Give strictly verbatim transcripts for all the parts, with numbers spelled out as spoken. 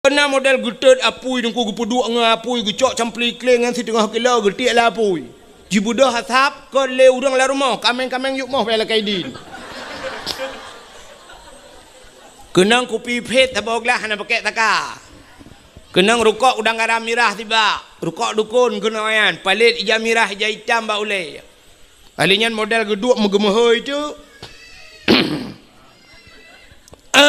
Keunan model geutot apui, Teungku, geupeuduek ngon apui, geucok campli kleng ngon siteungoh kilo, geutiek lam apui. Jibeudôh asap, kon lé ureuëng lam rumoh, kaméng-kaméng yub moh bak lakée idin. Keunan kupi phét saboh glah hana pakèk saka. Keunan rukok udang garam mirah sibak, rukok dukon keunan nyan, palét ija mirah, ija itam bak ulée. Kali nyan model geuduek meugeumeuhôi teuk. Eh,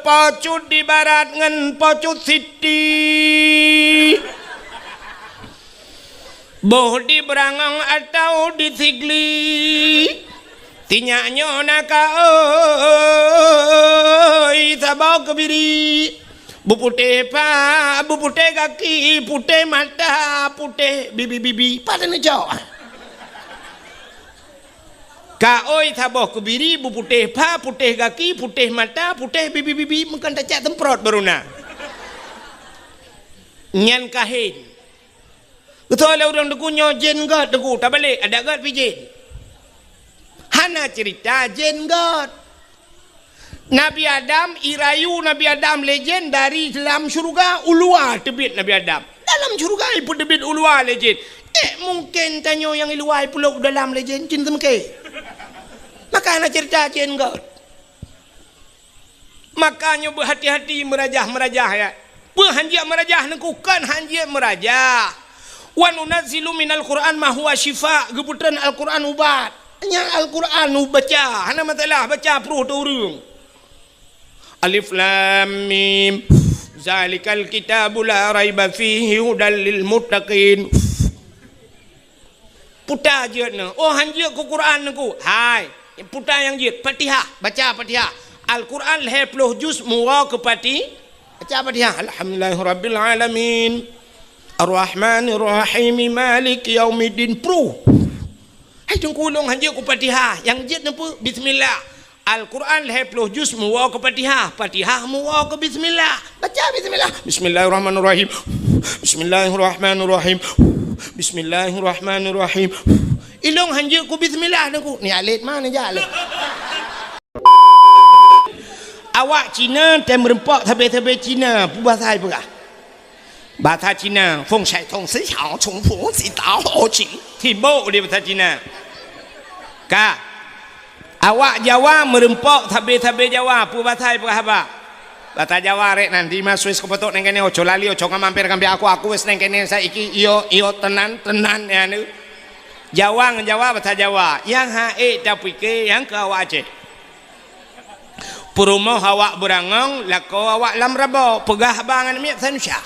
Po Cut di barat ngon Po Cut Siti. Boh di Beurangong atawa di Sigli. Sinyak nyoe na ka oi saboh keubiri. Beuputéh pha, beuputéh gaki, putéh mata, putéh bibi-bibi. Pat neucok? Ka oi saboh keubiri, beuputéh pha, putéh gaki, putéh mata, putéh bibi-bibi. Meukan tacak semprot baru na. Nyan kahén. Beutôi lé ureuëng Teungku nyoe jén göt Teungku, tabalek adak göt pih jén. Hana cerita jén göt. Nabi Adam, irayu Nabi Adam lé jén dari dalam syeuruga, u luwa teubiet Nabi Adam. Dalam syeuruga ipeuteubiet u luwa lé jén. Eh, mungken tanyoe nyang i luwa ipulop u dalam lé jén, cit teumeuke. Maka hana cerita jén göt. Maka nyoe beuhati-hati meurajah-meurajah, ya. Peue hanjeuet meurajah Teungku? Kon hanjeuet meurajah. "Wa nunazzilu minal Qur'an ma huwa syifa," geupeutreun Al-Qur'an ubat. Nyan Al-Qur'an ubaca, hana masalah, baca pruh teu ureuëng. Alif Lam Mim. Zalikal kitabu la raiba fihi hudal lil muttaqin. Puta jeuet nyoe. Oh, hanjeuet keu Quran Teungku. Hai, puta nyang jeuet. Fatihah, baca Fatihah. Al-Quran lhée ploh juz meuwoe keu Fati-, baca Fatihah. Alhamdulillahirabbil alamin. Arrahmanirrahim. Maliki yaumiddin. Pruh. Hai Teungku, lôn hanjeuet keu Fatihah. Nyang jeuet nyoe peue? Bismillah. Al-Quran lhée ploh juz meuwoe keu Fatihah, Fatihah meuwoe keu bismillah. Baca bismillah. Bismillahirrahmanirrahim. Bismillahirrahmanirrahim. Bismillahirrahmanirrahim. Ilôn hanjeuet keu bismillah Teungku. Ni alet ma ni jak lé. Awak Cina tem reumpok sabe-sabe Cina, peubahasa peugah. Bahasa Cina, feng shui tong si xiao, chung fu si dao ho qing. Sibok di bahasa Cina. Ka. Awak Jawa meureumpok sabe-sabe Jawa, peue bahasa peugah haba? Bahasa Jawa rek nan, di ma Swiss kupotok neng kene, oco lali, oco ngamamper ngambi aku, aku wes neng kene saiki, iyo, iyo, tenan, tenan, ya, nu. Jawa ngon Jawa, bahasa Jawa. Nyang ha ék tapike, nyang keu awak Aceh. Peurumoh awak Beurangong, lakoe awak lam Rabo, peugah haba ngon miet Sanusya.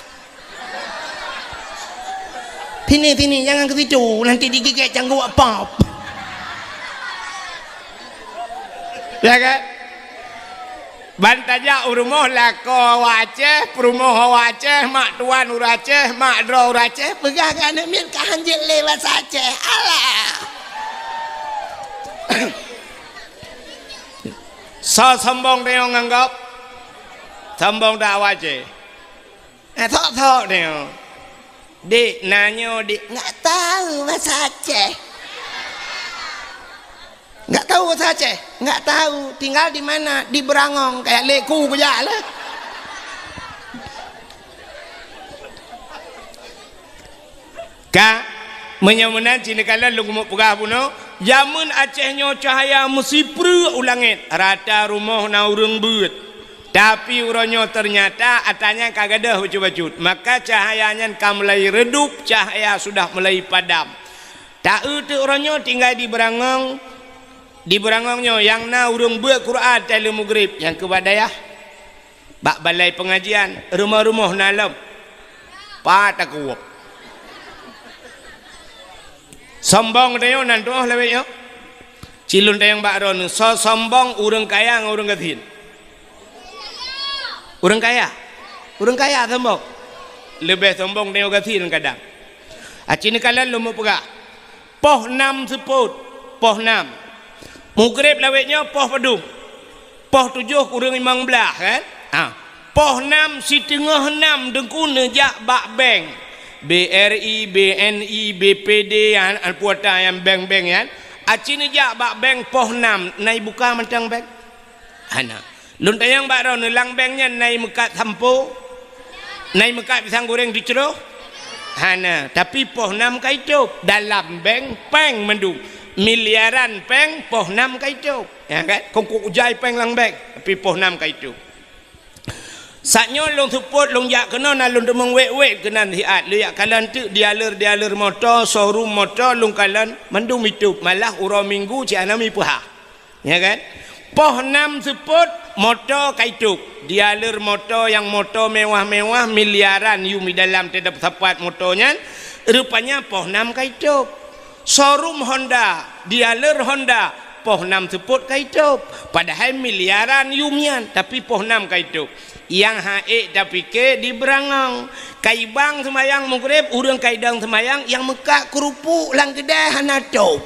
Sini, sini, jangan ke situ, nanti digigit cangguek pop. Ya kan? Ban tajak u rumoh lakoe awak Aceh, peurumoh awak Aceh, mak tuan ureueng Aceh, mak droe ureueng Aceh, peugah keu aneuk miet ka hanjeuet lé basa Aceh. Alah! Soe sombong tanyoe ngon gob? Sombong that awak Aceh? Eh, sok-sok tanyoe. Dik, na nyoe, Dik. Nggak tahu bahasa Aceh. Nggak tahu bahasa Aceh? Nggak tahu. Tinggal di mana? Di Beurangong. Kayak leku kujak lah. Ka, meunyoe meunan cit neukalon lôn keumeung peugah bunoe, jameun Aceh nyoe cahya meusipreuk u langét, rata rumoh na ureueng beuet. Tapi uroe nyoe teunyata atra nyan ka gadôh bacut-bacut, maka cahya nyan ka mulai redup, cahya sudah mulai padam. Ta-eu teuk uroe nyoe tinggai di Beurangong, di Beurangong nyoe nyang na ureueng beuet Quran watèe lheueh mugrib, nyang keu bak dayah. Bak balai pengajian, rumoh-rumoh na lom. Pat takue. Sombong tanyoe nan tuoh lawét nyoe. Cilun tayong bak droeneuh, soe sombong ureueng kaya ngon ureueng gasien? Ureueng kaya. Ureueng kaya sombong. Leubeh sombong tanyoe gasien kadang. Aci neukalon lôn meupeugah. Poh nam seupôt, poh nam. Mugrib lawét nyoe poh padum? Poh tujoh kureueng limong blaih, kan? Ha. Poh nam siteungoh nam Teungku neujak bak bank. B R I, B N I, B P D, an, an puata nyang bank-bank nyan. Aci neujak bak bank poh nam, na ibuka mantong bank? Hana. Lôn tanyong bak droeneuh, lam bank nyan na imeukat sampo? Na imeukat pisang goreng teucroh? Hana. Tapi poh nam ka itôb. Dalam bank péng mandum. Miliaran péng poh nam ka itôb. Ya kan? Kongkong ujai péng lam bank, tapi poh nam ka itôb. Saat nyoe lôn seupôt, lôn jak keunoe, na lôn teumeung wét-wét keunan siat. Lôn jak kalon teuk dealer-dealer moto, showroom moto, lôn kalon mandum itôb. Malah uroe Minggu cit hana mipeuhah. Ya kan? Poh nam seupôt, moto ka itôb. Dealer moto nyang moto mewah-mewah, miliaran yum di dalam teutab sapat moto nyan, rupanya poh nam ka itôb. Showroom Honda, dealer Honda, poh nam seupôt ka itôb. Padahai miliaran yum nyan, tapi poh nam ka itôb. Nyang ha'ék tapike di beurangong. Ka ibang seumayang Maghrib, ureuëng ka idong seumayang, nyang meukat keurupuk lam keudè hana tôb.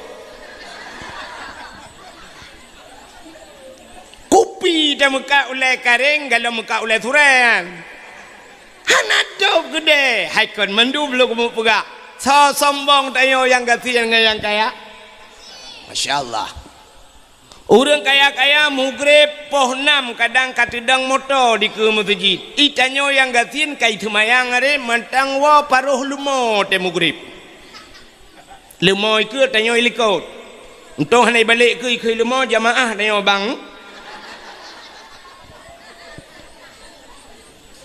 Kupi tameukat ulèe karéng, galom meukat ulèe surèe nyan. Hana tôb keudè, hai kon mandum lôn keumeung peugah. Soe sombong tanyoe nyang gasien ngon nyang kaya? Masya Allah. Ureuëng kaya-kaya Maghrib poh nam kadang ka teudong moto dikeue meuseujid. I tanyoe nyang gasien ka iseumayang aré mantong woe paroh leumo tée Maghrib. Leumo ikeue tanyoe ilikot. Untông hana ibalek keue ikeue leumo jamaah tanyoe bang.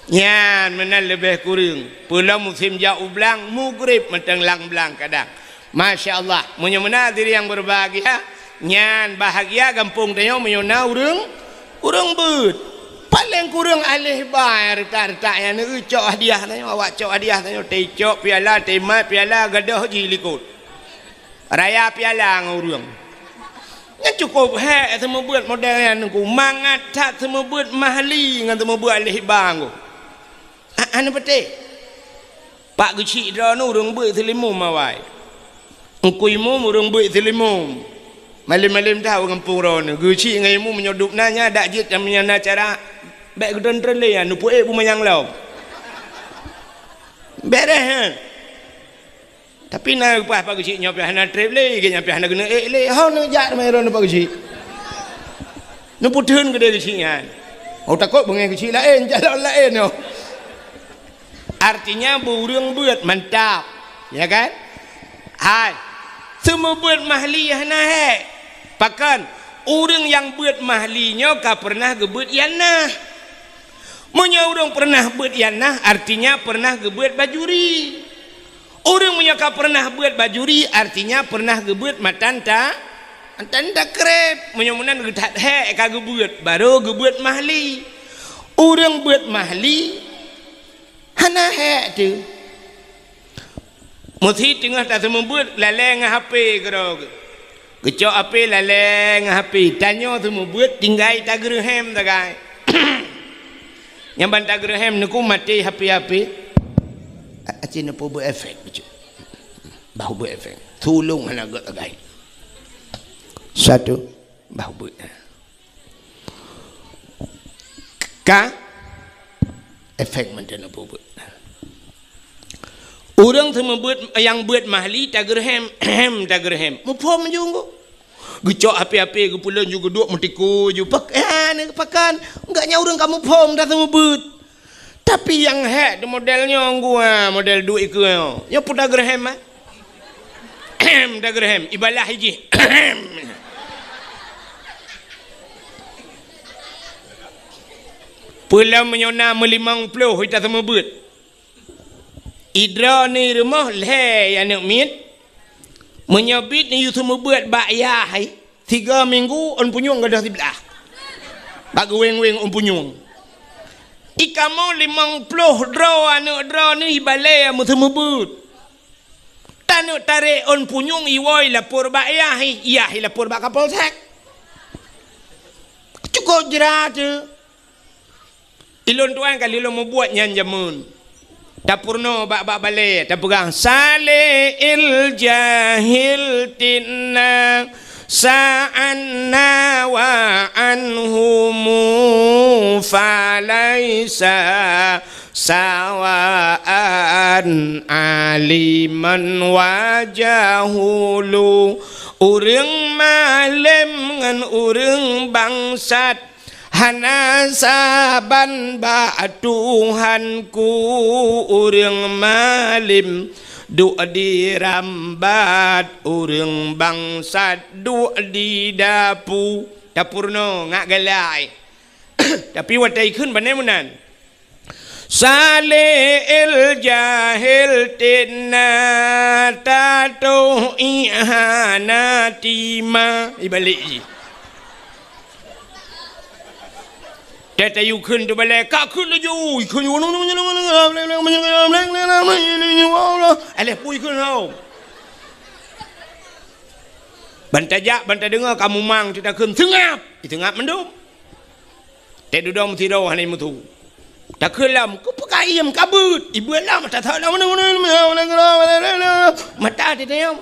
Nyan meunan leubeh kureueng. Peulom musém jak u blang, Maghrib mantong lam blang kadang. Masya Allah, meunyoe meunan hadirin yang berbahagia, nyan bahagia gampông tanyoe meunyoe na ureuëng, ureuëng beuet. Paleng kureueng aléh ba nyang reutak-reutak nyan, neucok hadiah tanyoe, awak cok hadiah tanyoe, teucok piala, teumat piala, gadôh jih likot. Raya piala ngon ureuëng. Nyan cukôp hék seumeubeuet model nyan Teungku. Mangat that seumeubeuet mahli ngon seumeubeuet aléh ba Teungku. A-, hana patéh. Pak geuchik droeneuh ureuëng beuet seulimum awai. Teungku Imum ureuëng beuet seulimum. Malém-malém that u gampông droeneuh. Geuchik ngon Imum meunyoe dub na nyan dak jeuet nyang na cara bék geutreun-treun lé nyan, neupeuék beumanyang lom. Beres nyan. Tapi na leupah Pak geuchik nyoe pih hana treb lé, gét nyan pih hana keuneuk ék lé. Ho neujak teuma droeneuh Pak geuchik. Neupeutheun keudéh geuchik nyan. Oh, takot beungéh geuchik laén, calon laén nyoe. Artinya, beu ureuëng beuet mantap. Ya kan? Hai. Seumeubeuet mahli hana hék. Pakon? Ureuëng nyang beuet mahli nyoe ka peureunah geubeuet ianah. Meunyoe ureuëng peureunah beuet ianah, artinya peureunah geubeuet bajuri. Ureuëng meunyoe ka peureunah beuet bajuri, artinya peureunah geubeuet matan ta-, matan takreb. Meunyoe meunan geuthat hék ka geubeuet, barô geubeuet mahli. Ureuëng beuet mahli, hana hék teuh. Meusi teungoh taseumeubeuet lalée ngon H P keudroe geuh. Geucok H P lalée ngon H P. Tanyoe seumeubeuet tinggai tageureuhem sagai. Nyang ban tageureuhem neuku maté H P-H P. A-, aci neupeubuet efek bacut. Bah buet efek. Tulông hana gét sagai. Satu. Bah buet. Ka efek mantong neupeubuet. Ureuëng seumeubeuet nyang beuet mahli tageureuhem, hem tageureuhem. Muphom ju ngon. Geucok H P-H P geupeulon ju geuduek meutiku ju pak, eh, pakon. Enggak nyan ureuëng ka muphom dah seumeubeuet. Tapi nyang hék di model nyoe gua, model duek ikeue nyoe. Nyoe peue tageureuhem, ah? Tageureuhem, ibalah jih. Peulom meunyoe na meulimong ploh ita seumeubeuet. Idroe ni rumoh lhée aneuk miet. Meunyoe bit ni yue seumeubeuet bak yah, hai. Tiga minggu ôn punyueng gadôh siblah. Bak geuweng-weng ôn punyueng. Ikamoe limong ploh droe aneuk droe neuh ibalée meuseumeubeuet. Taneuk tarek ôn punyueng iwoe lapor bak yah, yah ilapor bak Kapolsek. Cukôp jra teuh. Ilôn tuan ka lheueh lôn mubuet nyan jameun. Tapeurunoe bak-bak balée, tapeugah, "Salil jahil tinna sa'anna wa anhumu falaisa sawaan aliman wa jahulu." Ureuëng malém ngon ureuëng bangsat, hana saban bak Tuhanku. Ureuëng malém duek di rambat, ureuëng bangsat duek di dapu. Tapeurunoe ngat galak. Tapi watée ikheun bak nyan meunan. Saleh el jahel tena tatoh ié hana tima. Ibalik jih. Teuh tayue kheun teubalée, ka kheun laju, ikheun. Aléh pui kheun lom. Ban tajak, ban tadeungoe ka mumang, teuh takheun, "Seungab!" Iteungab mandum. Teuh dudoe meusidroe hana jimeuthu. Takheun lom, "Keupeue ka iem ka beuet?" Ibeuet lom, mata that lom. Mata teuh tayue.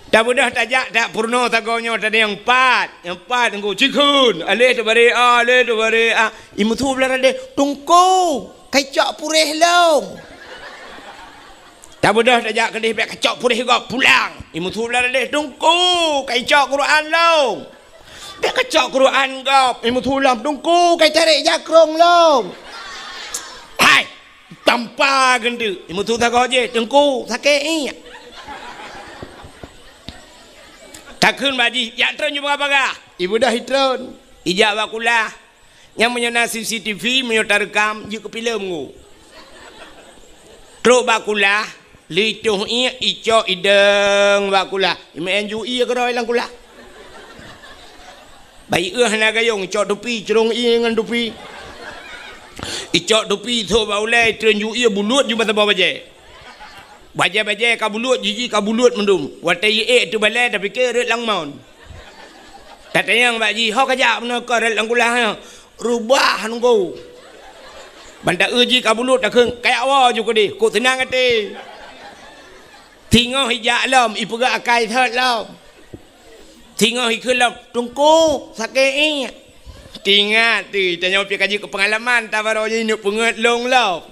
Tabeudôh tajak, tapeurunoe sagoe nyoe, tadong nyang pat. Nyang pat, teungku, cikheun. Aléh teubarek, ah, aléh teubarek, ah. Imeuthu blah radeh, "Teungku, ka icok puréh lôn." Tabeudôh tajak keudeh, bèk kacok puréh gob, pulang. Imeuthu blah radeh, "Teungku, ka icok Quran lôn." Bèk kacok Quran gob, imeuthu lom, "Teungku, ka itarek jakrong lôn." Hai, tampa geunteuk. Imeuthu sagoe jih, "Teungku, sakét ié." Takheun bak jih, "Jak treun ju bagah-bagah." Ibeudôh itreun. Ijak bak kulah. Nyan meunyoe na C C T V, meunyoe tareukam, jeuet keu filem ngu. Trok bak kulah, lheuh itoh ié, icok idong bak kulah. Imeu'en ju ié keudroe lam kulah. Bayeue hana gayong, icok tupi, crông ié ngon tupi. Icok tupi, ithok bak ulèe, itreun ju ié, bulut ju bak saboh bajèe. Bajèe-bajèe ka bulut, jiji ka bulut mandum. Watèe jiék teubalèe, tapike rhot lam mon. Tatanyong bak jih, "Ho kajak bunoe kon rhot lam kulah nyoe?" "Reubah nunggu." Ban taeu jih ka bulut, takheun, "Kajak woe ju keudeh, kok seunang até." Singoh ijak lom, ipeugah akai thot lom. Singoh ikheun lom, "Teungku, sakét ié." Ingat teuh, tanyoe pih ka jeuet keu peungalaman, tabaroe jih neuk peungeut lôn lom.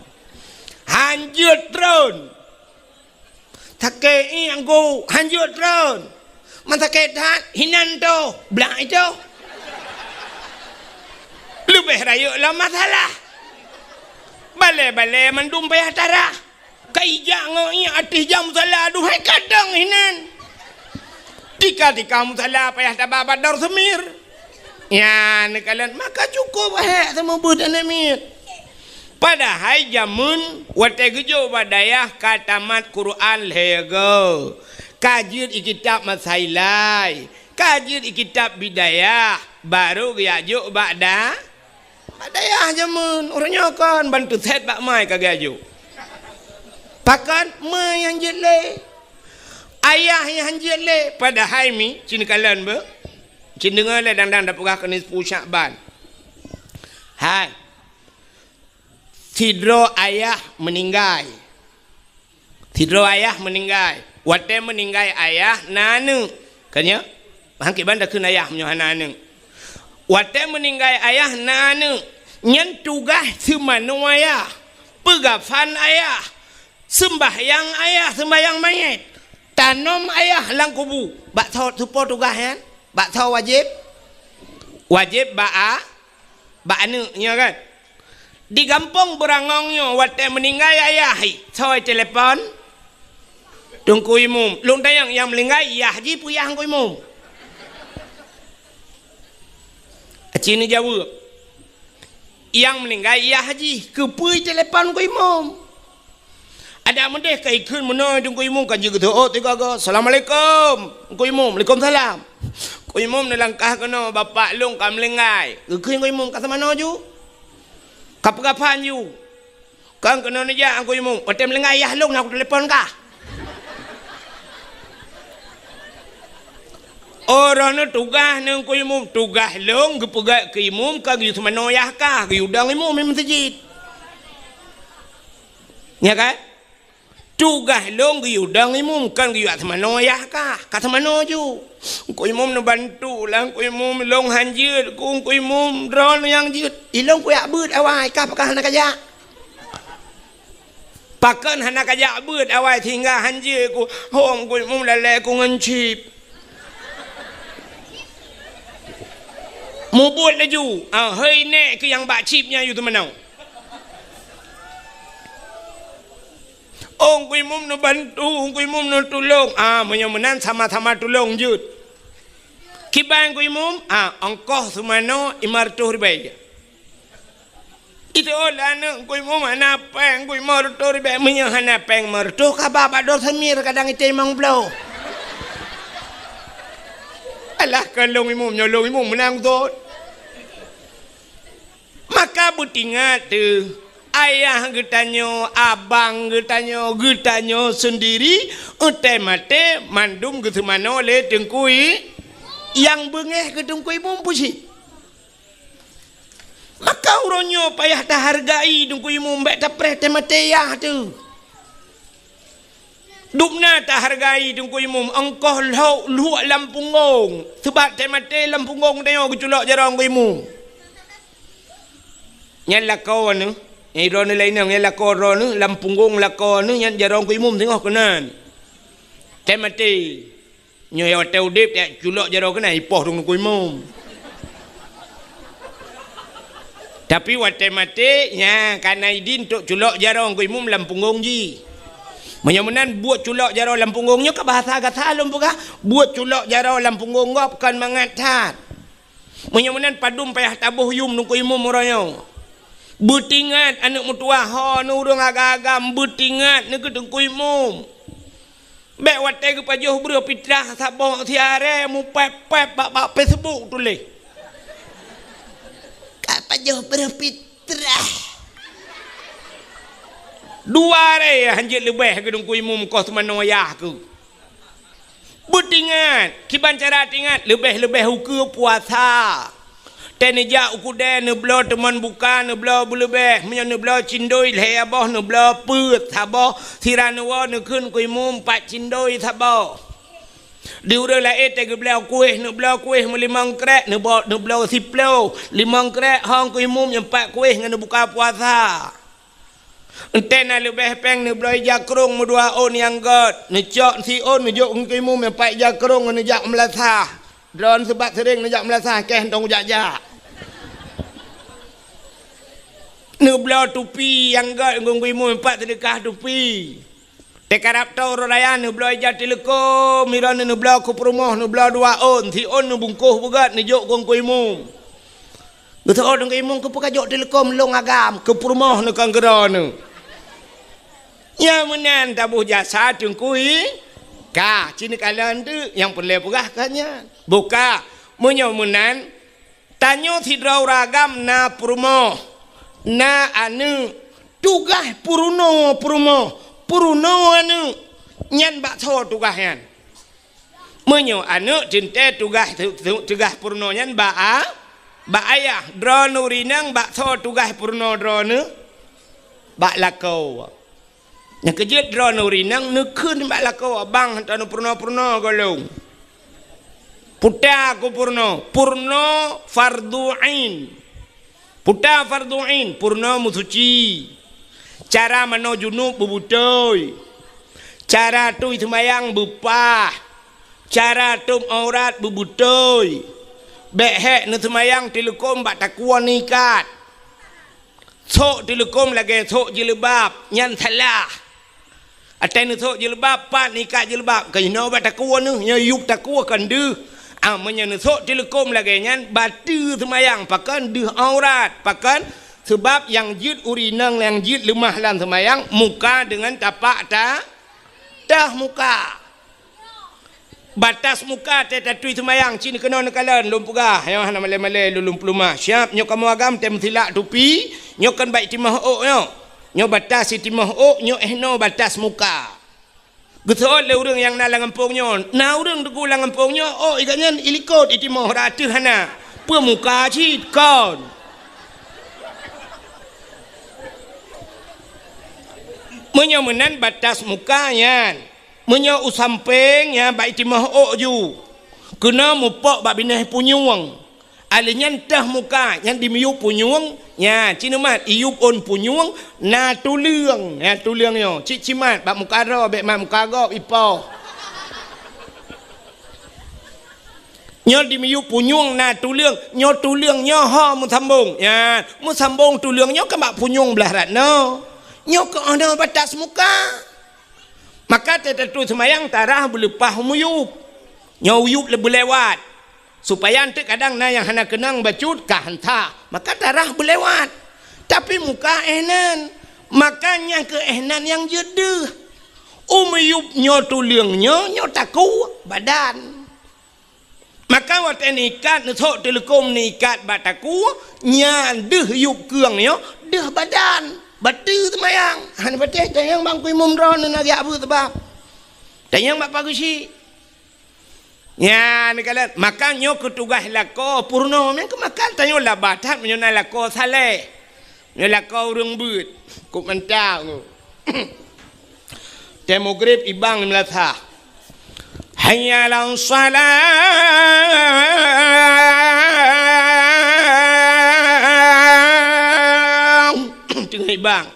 Han jeuet treun. Sakét ié nunggu, han jeuet treun. Man sakét that, hinan toh, blak itoh. Leubeh rayeuk lom masalah. Balèe-balèe mandum payah tarah. Ka ijak ngon ié ateueh jam musala, aduhai kadang hinan. Tika-tika musala payah taba bak dor seumir. Nyan neukalon, maka cukup hék seumeubeuet aneuk miet. Padahai jameun watèe geujok bak dayah ka tamat Quran lhèe goe, ka jeuet i kitab Masailai, ka jeuet i kitab Bidayah, barô geujak jok bak da-, bak dayah jameun. Uroe nyoe kon ban teusét bak mai ka geujak jok. Pakon? Ma nyang jeuet lé. Ayah nyang han jeuet lé. Padahai mi, ci neukalon beuh. Ci neudeungoe lé dang-dang tapeugah keu nisfu Syakban. Hai. Sidroe ayah meuninggai. Sidroe ayah meuninggai. Watèe meuninggai ayah na aneuk. Ka nyoe? Han kiban takheun ayah meunyoe hana aneuk. Watèe meuninggai ayah na aneuk. Nyan tugaih seumanoe ayah. Peugafan ayah. Seumbahyang ayah, seumbahyang manyét. Tanom ayah lam kubu. Bak soe, soe po tugaih nyan? Bak soe wajéb? Wajéb bak a-, bak aneuk nyoe kan? Di gampông Beurangong nyoe watèe meuninggai ayah, hi, soe telepon? Teungku Imum. Lôn tanyong, nyang meuninggai yah jih peue yah Teungku Imum? Aci neujaweueb. Nyang meuninggai yah jih, keupeue telepon Teungku Imum? Adak meudeh ka ikheun meunoe Teungku Imum ka jeuet geuteuôt tiga-tiga. "Assalamualaikum." Teungku Imum, "Waalaikumsalam." Teungku Imum neulangkah keunoe, "Bapak lôn ka meulinggai." Geukheun Teungku Imum, "Ka seumanoe ju? Ka peugafan ju?" "Kon keunoe neujak Teungku Imum. Watèe meulinggai yah lôn na kutelepon kah." Oh, droeneuh tugaih Teungku Imum, tugaih lôn geupeugah keu imum ka geuyue seumanoe yah kah, geuyue dong imum di meuseujid. Nya kan? Tugaih lôn geuyue dong imum, kon geuyue seumanoe yah kah, ka seumanoe ju. Teungku Imum neubantu lah, Teungku Imum, lôn han jeuet, Teungku Imum, droeneuh nyang jeuet. Ilôn kujak beuet awai, kah pakon hana kajak? Pakon hana kajak beuet awai sehingga hanjeuet ku, hom ku imeum lalée ku ngon chip. Mubuet laju, ah, hei nèk keu nyang bak chip nyan yue teumanoe. Oh, Teungku Imum neubantu, Teungku Imum neutulông. Ah, meunyoe meunan sama-sama tulông jeuet. Kiban Teungku Imum, ah, ongkoh seumanoe lima reutôh ribèe. Itu oh, lé aneuk Teungku Imum hana péng, Teungku Imum reutôh ribèe. Meunyoe hana péng lima reutôh, kaba bak Dor Samir kadang item limong ploh. Alah, kon lôn Imum, nyoe lôn Imum meunan thon. Maka beutingat teuh, ayah geutanyoe, abang geutanyoe, geutanyoe seundiri, watèe maté mandum geuseumanoe lé Teungku I-, nyang beungéh keu Teungku Imum peucit. Maka uroe nyoe payah tahargai Teungku Imum, bèk tapreh teuh maté yah teuh. Dubna tahargai Teungku Imum, ongkoh lhok luek lam punggong. Seubab teuh maté lam punggong tanyoe geuculok jaroe Teungku Imum. Nyan lakoe neuh, nyang droeneuh laén nyan, nyan lakoe droeneuh, lam punggong lakoe neuh, nyan jaroe Teungku Imum singoh keunan. Teuh maté. Nyoe watèe udép, jak culok jaroe keunan ipoh dong Teungku Imum. Tapi watèe maté, nya ka na idin untuk culok jaroe Teungku Imum lam punggong jih. Meunyoe meunan buet culok jaroe lam punggong nyoe ka bahasa gata lôn peugah, buet culok jaroe lam punggong gob kon mangat that. Meunyoe meunan padum payah taboh yum Teungku Imum uroe nyoe. Beutingat aneuk meutuwah ho neuh ureueng agam-agam, beutingat neuh keu Teungku Imum. Bèk watèe geupajoh breuh fitrah saboh siaré mupèp-pèp bak, bak Facebook tuléh. Ka pajoh breuh fitrah. Dua aré hanjeuet leubeh keu Teungku Imum koh seumanoe yah keuh. Beutingat, kiban cara tingat, leubeh-leubeh ukeue puasa. Teuh neujak u keudè, neubloe teumon buka, neubloe beuleubeh. Meunyoe neubloe cindoi lhèe boh, neubloe peuet saboh. Sira neuwoe neukheun Teungku Imum pat cindoi saboh. Di ureueng laén teuh geubloe kuéh, neubloe kuéh meulimong krek, neubloe, neubloe siploh. Limong krek ho Teungku Imum nyang pat kuéh ngon neubuka puasa. Entèe na leubeh péng neubloe ija krông meudua ôn nyang gèt, neucok siôn neujok Teungku Imum nyang pat ija krông ngon neujak meulasah. Droeneuh seubab seuréng neujak meulasah, kèe hana jak-jak. Neubloe tupi nyang gèt Teungku Imum nyang pat seudeukah tupi. Teukarab toe uroe raya neubloe ija teuleukom, droeneuh neubloe keu peurumoh, neubloe dua ôn, siôn neubungkôh beugèt neujok Teungku Imum. Geuteuôt Teungku Imum keupeue kajok teuleukom lôn agam keu peurumoh neuh kon keu droeneuh. Nyang meunan taboh jasa Teungku I, ka, ci neukalon teuk nyang peureulèe peugah ka nyan. Buka, meunyoe meunan, tanyoe sidroe ureueng agam na peurumoh, na aneuk, tugaih peurunoe peurumoh, peurunoe aneuk, nyan bak soe tugaih nyan? Meunyoe aneuk teuntèe tugaih, tu-, tu-, tugaih peurunoe nyan bak a-, bak ayah, droeneuh ureueng inong bak soe tugaih peurunoe droeneuh? Bak lakoe. Nyang keujeuet droeneuh ureueng inong neukheun bak lakoe, "Bang, hantom neupeurunoe-peurunoe gohlom." Peue ta keu peurunoe, peurunoe fardhu ain. Peue ta fardhu ain, peurunoe meusuci. Cara manoe junub beubeutôi. Cara tui seumayang beupah. Cara tôb aurat beubeutôi. Bèk hék neuseumayang teuleukom bak takue neuikat. Sôk teuleukom lagèe sôk jilbab, nyan salah. Watèe neusôk jilbab, pat neuikat jilbab, keunoe bak takue neuh, nyoe yup takue kon deuh. Ah, meunyoe neusôk teuleukom lagèe nyan, bateue seumayang, pakon deuh aurat, pakon? Seubab nyang jeuet ureueng inong nyang jeuet leumah lam seumayang, muka deungon tapak ta-, tah muka. Batas muka teuh tatui seumayang, ci neuh keunoe neukalon, lôn peugah, nyoe hana malèe-malèe lôn, lôn peulumah. Siap, nyoe kamoe agam teuh meusilak tupi, nyoe kon bak itimoh ôk nyoe. Nyoe batas itimoh ôk, nyoe eh noe batas muka. Geuseuôt lé ureueng nyang na lam gampông nyoe. Na ureueng teungku lam gampông nyoe, ôk i gobnyan ilikot itimoh, rata hana. Peue muka cit kon. Meunyoe meunan batas muka nyan. Meunyoe u sampéng nyan bak itimoh ôk ju, keunoe mupok bak binéh punyueng. Alèh nyan teuh muka, nyan dimiyueb punyueng, nya, ci neumat, iyueb ôn punyueng, na tuleueng, na tuleueng nyoe. Cit cimat, bak muka droe, bèk mat muka gob, ipoh. Nyoe dimiyueb punyueng na tuleueng, nyoe tuleueng nyoe ho meusambong. Nya, meusambong tuleueng nyoe keu bak punyueng blah rat nyoe. Nyoe keu oh nyoe batas muka. Maka teutatui seumayang tarah beuleupah miyueb. Nyoe uyueb le-, beulewat. Supaya eunteuk kadang na nyang hana keunong bacut ka hanta. Maka tarah beulewat. Tapi muka eh nan. Maka nyang keu eh nan nyang jeuet deuh. U miyueb nyoe tuleueng nyoe, nyoe takue badan. Maka watèe neuikat, neusok teuleukom neuikat bak takue, nyan deuh yueb keueng nyoe, deuh badan. Bateue seumayang. Hana patéh, tanyong bak Teungku Imum droeneuh na geujak beuet sabab. Tanyong bak Pak Geuchik. Nyan neukalon, maka nyoe keu tugaih lakoe peurunoe. Meunan keuh maka tanyoe laba that meunyoe na lakoe saleh. Nyoe lakoe ureueng beuet, kok mantap nyoe. Watèe mugrib ibang di meulasah. Hayya 'alas shalah. Teungoh ibang.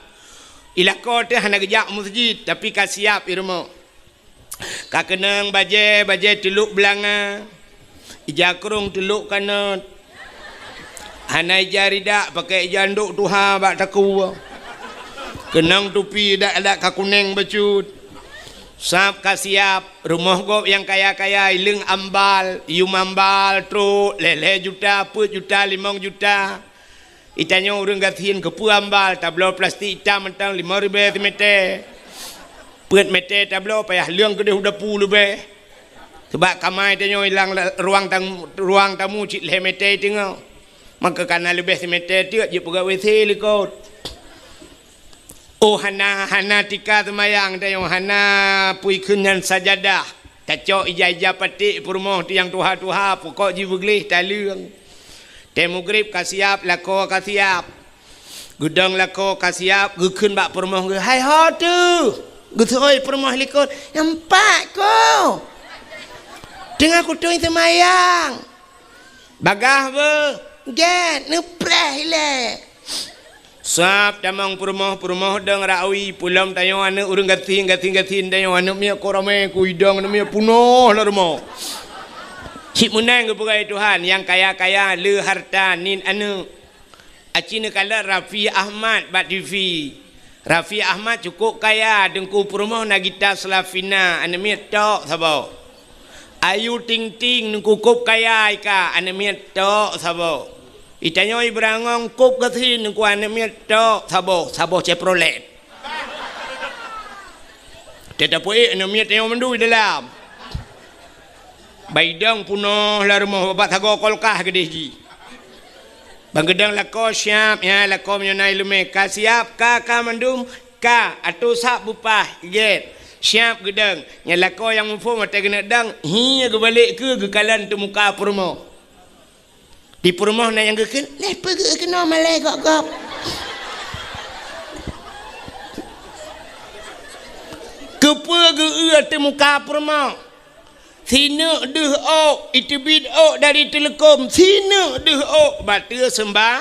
I lakoe teuh hana geujak meuseujid, tapi ka siap i rumoh. Ka keunong bajèe, bajèe teulok beulanga, ija krông teulok kanot. Hana ija ridak, pakè ija ndok tuha bak takue. Keunong tupi adak-adak ka kunèng bacut. Sab ka siap, rumoh gob nyang kaya-kaya, ileueng ambal, yum ambal, trok, lhèe-lhèe juta, peuet juta, limong juta. I tanyoe ureueng gasien keupeue ambal, tabloe plastik itam mantong limong ribèe simètè. Peuet mètè tabloe payah leueng keudeh u dapu leubeh. Sabab kamai tanyoe ilang la-, ruang tam-, ruang tamu cit lhèe mètè teungoh. Maka kana leubeh simètè teuk jeuet peugöt W C likot. Oh, hana, hana tika seumayang tanyoe, hana pui kheun nyan sajadah. Tacok ija-ija paték peurumoh teuh nyang tuha-tuha, pukok jih beugleh taleueng. Watèe mugrib ka siap, lakoe ka siap. Geudong lakoe ka siap, geukheun bak peurumoh geuh, "Hai ho teuh?" Geuseuôt peurumoh likot, "Nyan pat ko. Teungoh kutôi seumayang." Bagaih beuh, gèt neupreh ilèe. Sab tamong peurumoh, peurumoh dong rawi, peulom tanyoe aneuk ureueng gasien, gasien-gasien tanyoe aneuk miet ko ramè, ku idong aneuk miet punoh lam rumoh. Cit meunan geupeugah Tuhan, nyang kaya-kaya le harta nit aneuk. Aci neukalon Raffi Ahmad bak T V. Raffi Ahmad cukôp kaya, Teungku Peurumoh na gita Slavina, aneuk miet tok saboh. Ayu Ting Ting, Teungku kôb kaya i ka, aneuk miet tok saboh. I tanyoe i Beurangong kôb gasien, Teungku aneuk miet tok saboh, saboh Chevrolet. Teuh tapeuék aneuk miet tanyoe mandum i dalam. Bak idong punoh lam rumoh, bak sagoe kulkas keudeh jih. Ban geudong lakoe siap, nyan lakoe meunyoe na ileumèe ka siap, ka, ka mandum, ka, atô sab beupah, gèt. Siap geudong. Nyan lakoe nyang muphom watèe keuneuk dong, hi geubalek keue geukalon teuh muka peurumoh. Di peurumoh na nyang geukheun, "Lé peugeuh keunoe malèe gob-gob." Keupeue geu-eu teuh muka peurumoh? Sineuk deuh ôk, iteubiet ôk dari teuleukom, sineuk deuh ôk, bateue seumbah.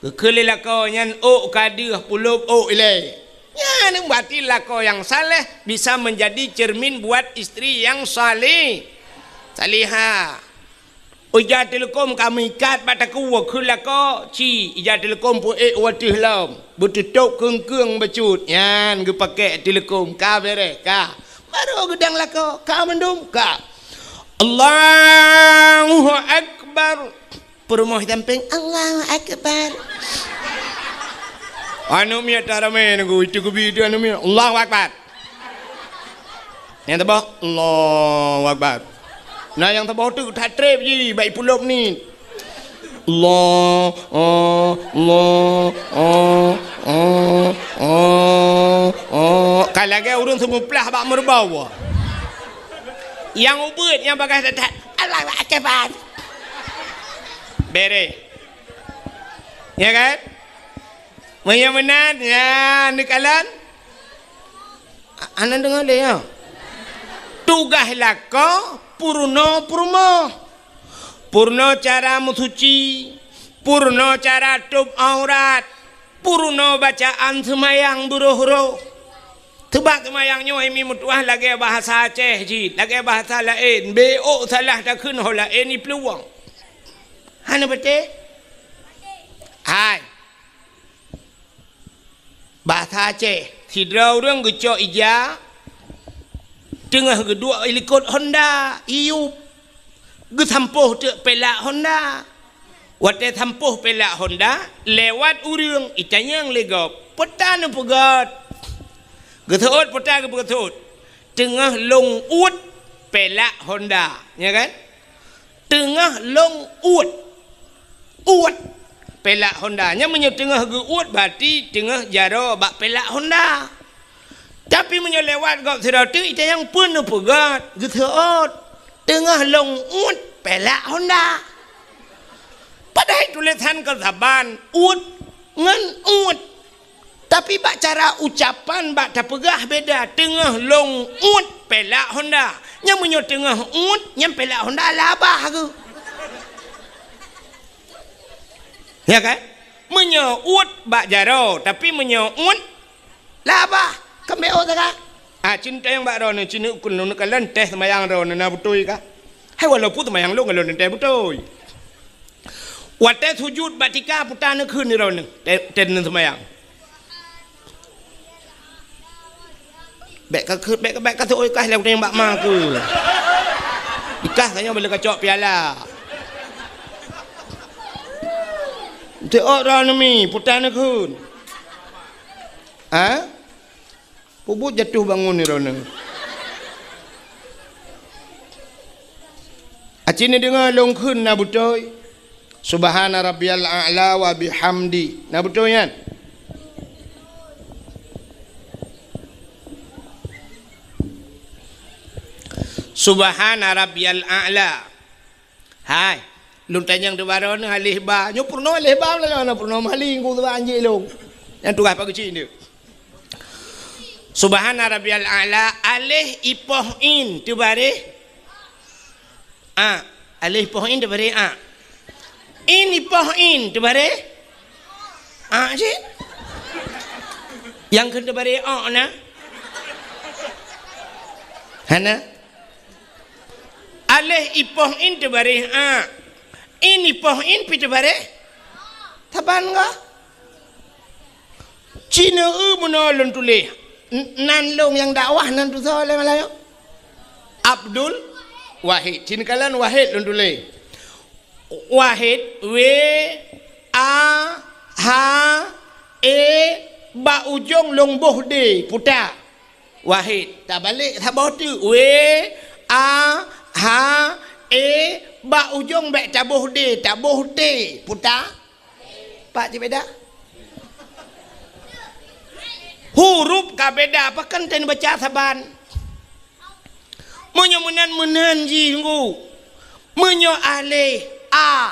Geukheun lé lakoe nyan ôk ka deuh, pulop ôk ilèe. Nyan berarti lakoe nyang saleh bisa menjadi cermin buat istri yang saleh-, salihah. Ija teuleukom ka meuikat bak takue, kheun lakoe, ci, ija teuleukom peuék u ateueh lom, beuteutôb keung-keung bacut, nyan geupakèk teuleukom, ka bèrèh, ka. Barô geudong lakoe, ka mandum, ka. Allahu Akbar. Peurumoh sampéng, Allahu Akbar. Aneuk miet taramè nunggu, itu geubi itu aneuk miet, Allahu Akbar. Nyang saboh, Allahu Akbar. Na nyang saboh teuk that trép jih, bak ipulop nit. Allah, oh, Allah, oh, oh, oh, oh. Ka lagèe ureueng seumuplah bak meureubau. Nyang ubeuet, nyang bagaih that-that, Allahu Akbar. Bèrèh. Ya kan? Meunyoe meunan, ya, neukalon. Hana deungoe lé, ya. Tugaih lakoe peurunoe peurumoh. Purno cara meusuci, purno cara tôb aurat, purno bacaan seumayang beuroh-roh. Teubak seumayang nyoe mi meutuah lagée bahasa Aceh jih, lagée bahasa laén, bék salah takheun ho laén iplueng. Hana patéh? Hai. Bahasa Aceh, sidroe ureuëng geucok ija, teungoh geuduek likot honda, iyup, geusampôh teuk pelak honda. Watée sampôh pelak honda, lewat ureuëng, itanyong lé gob, "Peue ta neupeugét?" Geuseuôt peue ta geupeugét. "Teungoh lôn uet pelak honda," nya kan? Teungoh lôn uet. Uet pelak honda. Nyan meunyoe teungoh geuuet, berarti teungoh jaroe bak pelak honda. Tapi meunyoe lewat gob sidroe teuk, itanyong, "Peue neupeugét?" Geuseuôt, "Teungoh lôn uet pelak honda." Padahai tulésan kon saban, uet ngon uet. Tapi bak cara ucapan, bak tapeugah beda, "Teungoh lôn uet pelak honda." Nyan meunyoe teungoh uet, nyan pelak honda labah geuh. Ya kan? Meunyoe uet bak jaroe, tapi meunyoe uet labah, keumbeo saga. Ah, cintayong bak droeneuh, cineuk kun lôn kalon teh seumayang droeneuh na beutôi kah? Hai, walaupun seumayang lôn, lôn teh beutôi. Watée sujut bak tika, peue ta neukheun droeneuh, teh, teh seumayang. Bék ka, bék, bék ka seuôt kah lé teumbak ma keu. Dikah tanyoe bila kacok piala. Teuôt droeneuh mi, peue ta neukheun. Ha? Peubuet jatuh bangun droeneuh. Aci neudeungoe lôn kheun na beutôi. Subhana rabbiyal a'la wa bihamdi. Na beutôi nyan? Subhana rabbiyal a'la. Hai, lôn tanyong teubaroe neuh aleh ba. Nyoe peurunoe aleh ba, lôn na peurunoe meuhali, ngku teuba anjek lôn. Nyang tugaih pageucik nyoe. Subhana rabbiyal a'la, aleh ipoh in teubareh a. Aleh ipoh in teubareh a. In ipoh in teubareh a cit. Nyang kheun teubareh o na? Hana. Aleh ipoh in teubareh a. In ipoh in pi teubareh saban gah. Cina eu meunoe lôn tuléh. N-, nan lôn nyang dakwah nan tusoe lé Malayu. Abdul Wahid. Cina kalon Wahid lôn tuléh. Wahid, W, A, H, E, bak ujong lôn boh D, puta. Wahid. Tabalek saboh teuk. W, A, H, E, bak ujong bék taboh D, taboh T, puta. Pat cit beda? Huruf ka beda, pakon teubaca saban. Meunyoe meunan, meunan jih ngku. Meunyoe aleh a,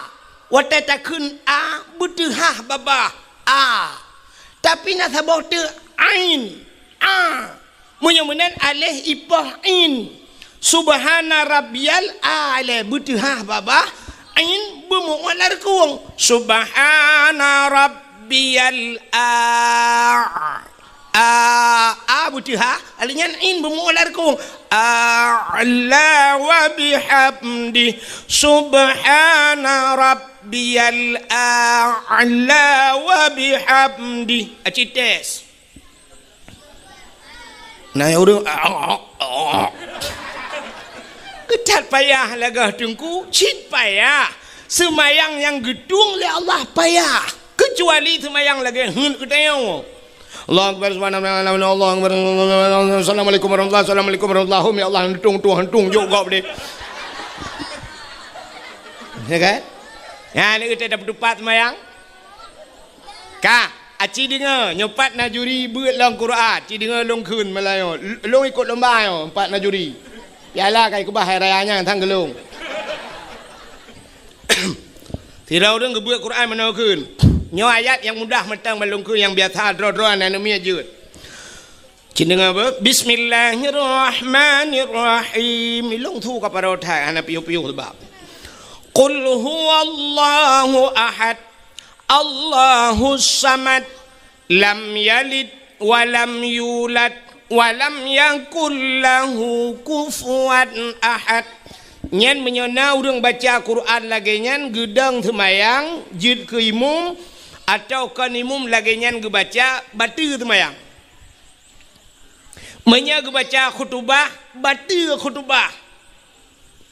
watée takheun a, beuteuhah babah a. Tapi na saboh teuk ain, a. Meunyoe meunan aleh ipoh in. Subhana rabbiyal a'la, beuteuhah babah, in beumu'uet lam reukung. Subhana rabbiyal a. A, a beuteuhah, aleh nyan in beumu'uet lam reukung. A'la wa bihamdi. Subhana rabbiyal a'la wa bihamdi. Aci tes. Na nyang ureuëng, keutat payah lagée teungku, cit payah. Seumayang nyang geutueng lé Allah payah, keucuali seumayang lagée heuet geutanyoe. Allahu Akbar, subhanallah, Allahu Akbar, assalamualaikum warahmatullahi, assalamualaikum warahmatullahi, ya Allah, hantung, tueng, hantung, jok gob deh. Ya kan? Ya, ni kita dapat tupat seumayang. Ka, aci deungoe, nyoe pat na juri beuet lom Quran, ci deungoe lôn kheun Malayu. L-, lôn ikot lomba nyoe, pat na juri. Piala ka ikeubah hai raya nyan sang geulong. Sidroe ureuëng geubeuet Quran meunoe kheun. Nyoe ayat nyang mudah mantong ban lôn kheun nyang biasa droe-droe aneuk miet jeuet. Ci deungoe beuh, Bismillahirrahmanirrahim. Ilong thu ka paro that hana piôh-piôh sebab. Qul huwallahu ahad, Allahus samad, lam yalid wa lam yulad, wa lam yakul lahu kufuwan ahad. Nyan meunyoe na ureuëng baca Quran lagée nyan geudong seumayang jeuet keu imum, atawa kon imum lagée nyan geubaca, bateue seumayang. Meunyoe geubaca khutubah, bateue khutubah.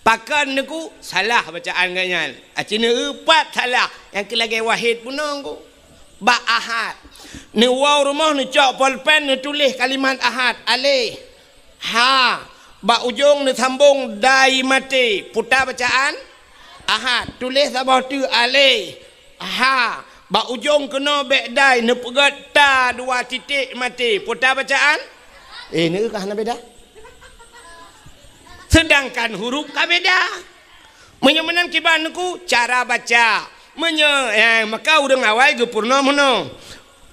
Pakon neuku salah bacaan geuh nyan. Aci neueupat salah, nyang keu lagée wahid bunoe ku. Bak ahad. Neuwoe rumoh neucok polpen neutuléh kalimat ahad, aleh, ha. Bak ujong neusambong dai maté, peue ta bacaan ahad. Tuléh saboh teuk, aleh, ha. Bak ujong keunoe bék dai neupeugét ta dua titék maté. Peue ta bacaan? Eh, neueu ka hana beda. Seudangkan huruf ka beda. Meunyoe meunan kiban neuku cara baca. Meunyoe, eh, maka ureuëng awai geupeurunoe meunoe.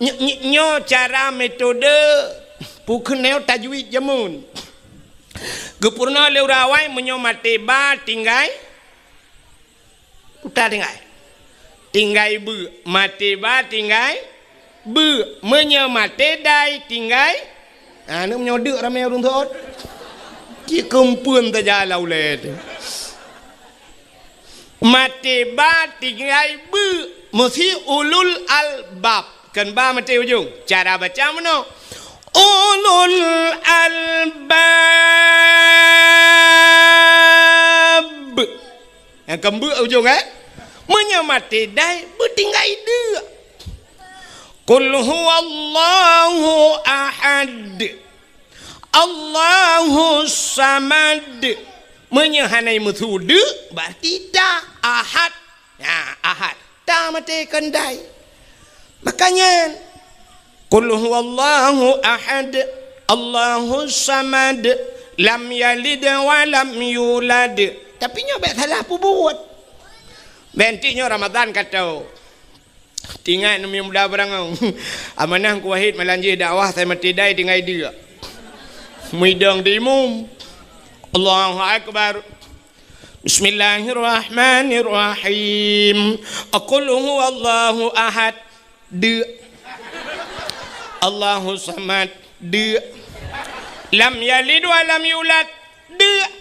Ny-, ny-, nyoe cara metode peukeunong tajwid jameun. Geupeurunoe lé ureuëng awai meunyoe maté ba tinggai Uta tinggai. Tinggai beu. Maté ba tinggai beu. Meunyoe maté dai tinggai. Ha, ni meunyoe deuk ramé ureuëng seuôt. Cit keumpeuen saja lam ulée teuh. Maté ba tinggai beu. Meusi ulul albab. Kon ba maté ujong. Cara baca meunoe. Ulul albab. Nyang keumbeuek ujong, eh? Meunyoe maté dai, beutinggai deuk. Qul huwallahu ahad. Allahus samad. Meunyoe hana meusu deuk, berarti ta ahad. Nah, ahad. Ta maté kon dai. Makanya, qul huwallahu ahad, Allahus samad, lam yalid wa lam yulad. Tapi nyoe bék salah peubuet. Bék nyoe Ramadan kata. Tingat neumi muda beurangau. Amanah Teungku Wahid malam jih dakwah, saya mati dai tinggai deuk. Muidong di imum. Allahu Akbar. Bismillahirrahmanirrahim. Qul huwallahu ahad. Deuk. Allahus samad. Deuk. Lam yalid wa lam yulad. Deuk.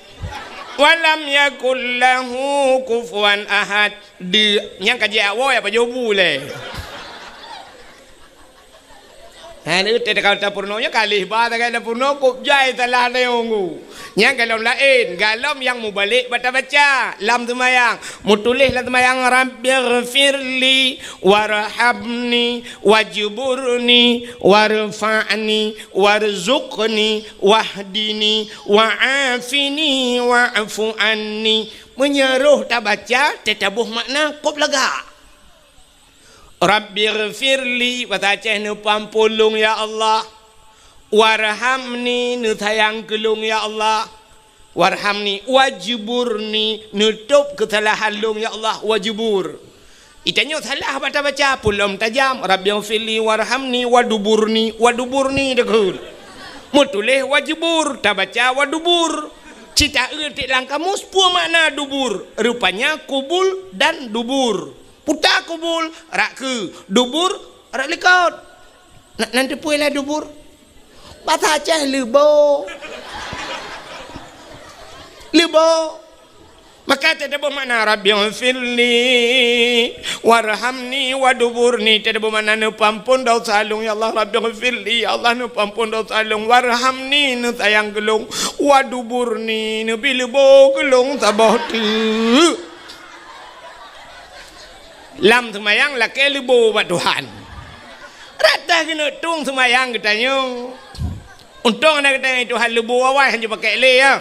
Wa lam yakul lahu kufuwan ahad. Deuk. Nyang ka jiak woe apa jobu lé. Hana teuka tapeurunoe nyoe kalih ba tagai tapeurunoe kop jai salah neunggu. Nyang galom laén, galom nyang mubalek bata baca lam seumayang. Mutuléh lam seumayang, "Rabbighfirli warhamni wajburni warfa'ni warzuqni wahdini wa'afini wa'fu anni." Meunyoe roh tabaca, teutabôh makna kop lagak. Rabbighfirli, basa Aceh neupeuampôn lôn, ya Allah. Warhamni, neusayang keu lôn, ya Allah. Warhamni, wajburni, neutôb keusalahan lôn, ya Allah, wajbur. Itanyoe salah bata baca, pulom tajam, Rabbighfirli, warhamni, waduburni, waduburni, deukheun. Meutuléh wajbur, tabaca wadubur. Cit taeu tiek lam kamus, peue makna dubur? Rupanya kubul dan dubur. Puta kubul, rak keu, dubur, rak likot. Na, nan teupeue lah dubur? Basa Aceh leubo. Leubo. Maka teutabôh makna, "Rabbighfirli warhamni waduburni." Teutabôh makna, "Neupeuampôn dosa lôn, ya Allah." "Rabbighfirli," ya Allah, "neupeuampôn dosa lôn." "Warhamni," neusayang keu lôn. "Waduburni," neubi leubo keu lôn saboh teuk. Lam seumayang lakée leubo bak Tuhan. Rata keuneuk tueng seumayang geutanyoe. Untông na geutanyoe Tuhan leubo awai hanjeuet pakai lé, ya.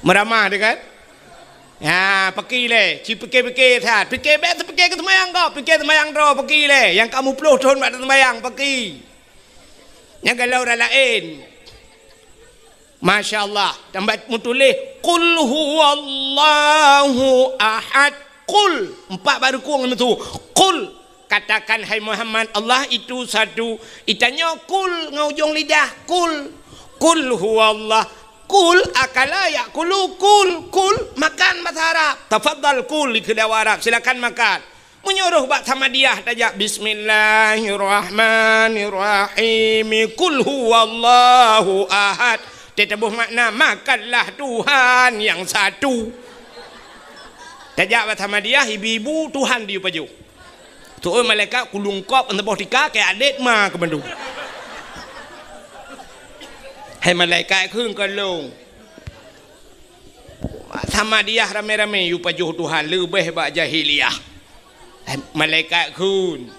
Meuramah teuh kan? Ya, paki lé, ci pike-pike that. Pike bék teupike keu seumayang gob, pike seumayang droe paki lé. Nyang ka muplôh thon bak seumayang paki. Nyang galom ureuëng laén. Masya Allah. Tambah meutuléh, "Qul huwallahu ahad." Qul. Empat baru kong itu. "Qul." Katakan, hai Muhammad, Allah itu satu. Itanyoe qul ngon ujong lidah. Qul. "Qul huwallah." Kul, akala, yakulu, kul, kul, makan bahasa Arab. Tafadhal kul, dikheun lé Arab, silakan makan. Meunyoe roh bak Samadiyah tajak, "Bismillahirrahmanirrahim. Kul huwallahu ahad." Teutabôh makna, "Makanlah Tuhan yang satu." Tajak bak Samadiyah, ibu-ibu, Tuhan diyue pajoh. Tu'oh malaikat kulungkop, saboh tika, keu adét ma keu mandum. Hai malaikat kheun keu lôn. Samadiyah ramé-ramé yue pajoh Tuhan leubeh bak jahiliyah. Hai malaikat kheun.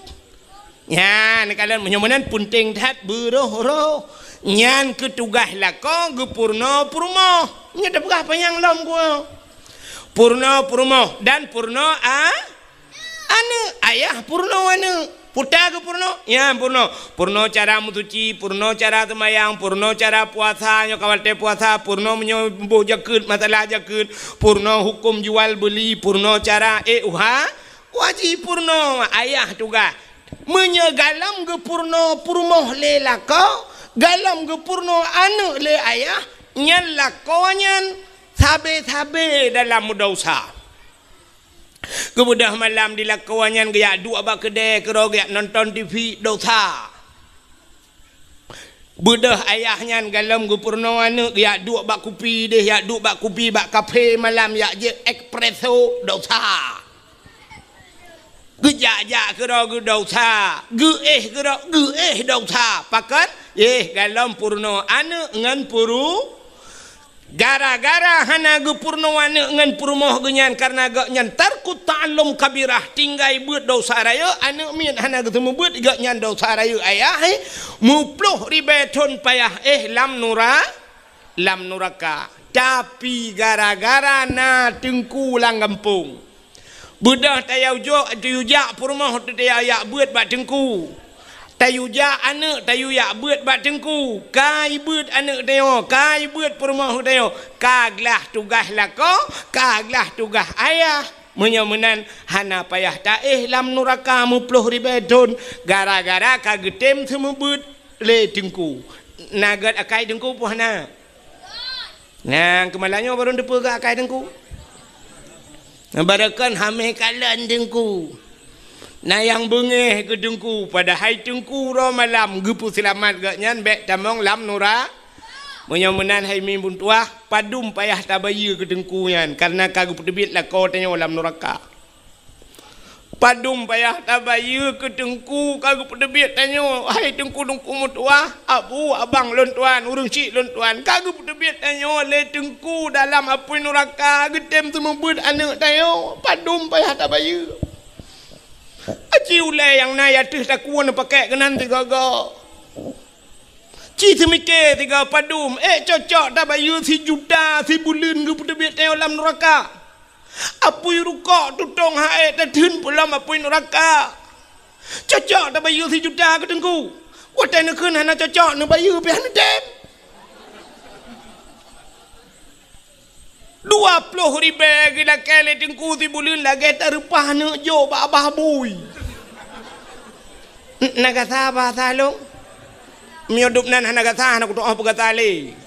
Nyan, kalon meunyoe meunan peunteng that beuroh-roh. Nyan keu tugaih lakoe geupeurunoe peurumoh. Nyoe tapeugah panyang lom keu. Peurunoe peurumoh dan peurunoe a-, Aneuk, ayah peurunoe aneuk. Peue ta geupeurunoe? Nyan peurunoe. Peurunoe cara meusuci, peurunoe cara seumayang, peurunoe cara puasa, nyoe ka watée puasa, peurunoe meunyoe boh jakeuet, masalah jakeuet, peurunoe huköm jual beuli, peurunoe cara ék uha, wajéb peurunoe ayah tugaih. Meunyoe galom geupeurunoe peurumoh lé lakoe, galom geupeurunoe aneuk lé ayah, nyan lakoe nyan sabe-sabe dalam meudesya. Geubeudôh malam di lakoe nyan geujak duek bak keudè keudroe geujak nonton T V, desya. Beudôh ayah nyan galom geupeurunoe aneuk geujak duek bak kupi deh, jak duek bak kupi bak kafe malam jak jép espresso, desya. Geujak-jak keudroe geudesya, geuéh keudroe geuéh desya. Pakon? Éh, galom peurunoe aneuk ngon peuru-, Gara-gara hana geupeurunoe aneuk ngon peurumoh geuh nyan, kareuna gobnyan tarkut ta'allum kabirah, tinggai beuet desya rayeuk, aneuk miet hana geuseumeubeuet, gobnyan desya rayeuk ayah, eh, meuploh ribée thon payah éh lam nura-, lam nuraka. Tapi gara-gara na teungku lam gampông, Beudôh tayue jok, tayue jak peurumoh teuh tayue jak beuet bak teungku. Tayue jak aneuk tayue jak beuet bak teungku. Ka jibeuet aneuk tanyoe, ka jibeuet peurumoh tanyoe. Ka glah tugaih lakoe, ka glah tugaih ayah. Meunyoe meunan hana payah taéh lam nuraka meuploh ribée thon gara-gara ka geutem seumeubeuet lé teungku. Na gét akai teungku peue hana? Nyang keumalanyoe barô teupeue keu akai teungku. Barô kon hamé kalon teungku. Na nyang beungéh keu teungku, padahai teungku uroe malam geupeuseulamat gobnyan bék tamong lam nura-. Meunyoe meunan hai mi beutuah, padum payah tabayeue keu teungku nyan, kareuna ka geupeuteubiet lakoe tanyoe lam nuraka. Padum payah tabayeue keu teungku ka geupeuteubiet tanyoe, hai teungku-teungku meutuah, abu, abang lôn tuan, ureuëng chik lôn tuan, ka geupeuteubiet tanyoe lé teungku dalam apui nuraka geutem seumeubeuet aneuk tanyoe, padum payah tabayeue. Aci ulée nyang na ateueh takue neupakék keunan sigoe-goe. Ci seumiké sigoe padum, ék cocok tabayeue sijuta sibuleuen geupeuteubiet tanyoe lam nuraka. Apui rukok tutong hai tatheun peulom apui nuraka. Cocok tabayeue sijuta keu teungku. Watée neukheun hana cocok neubayeue pih hana tem. Dua ploh ribée geulakée lé teungku sibuleuen lagée tareupah neuk jok bak abah bui. N-, na gasa bahasa lôn. Meunyoe dub nan hana gasa hana kutuoh peugasa lé.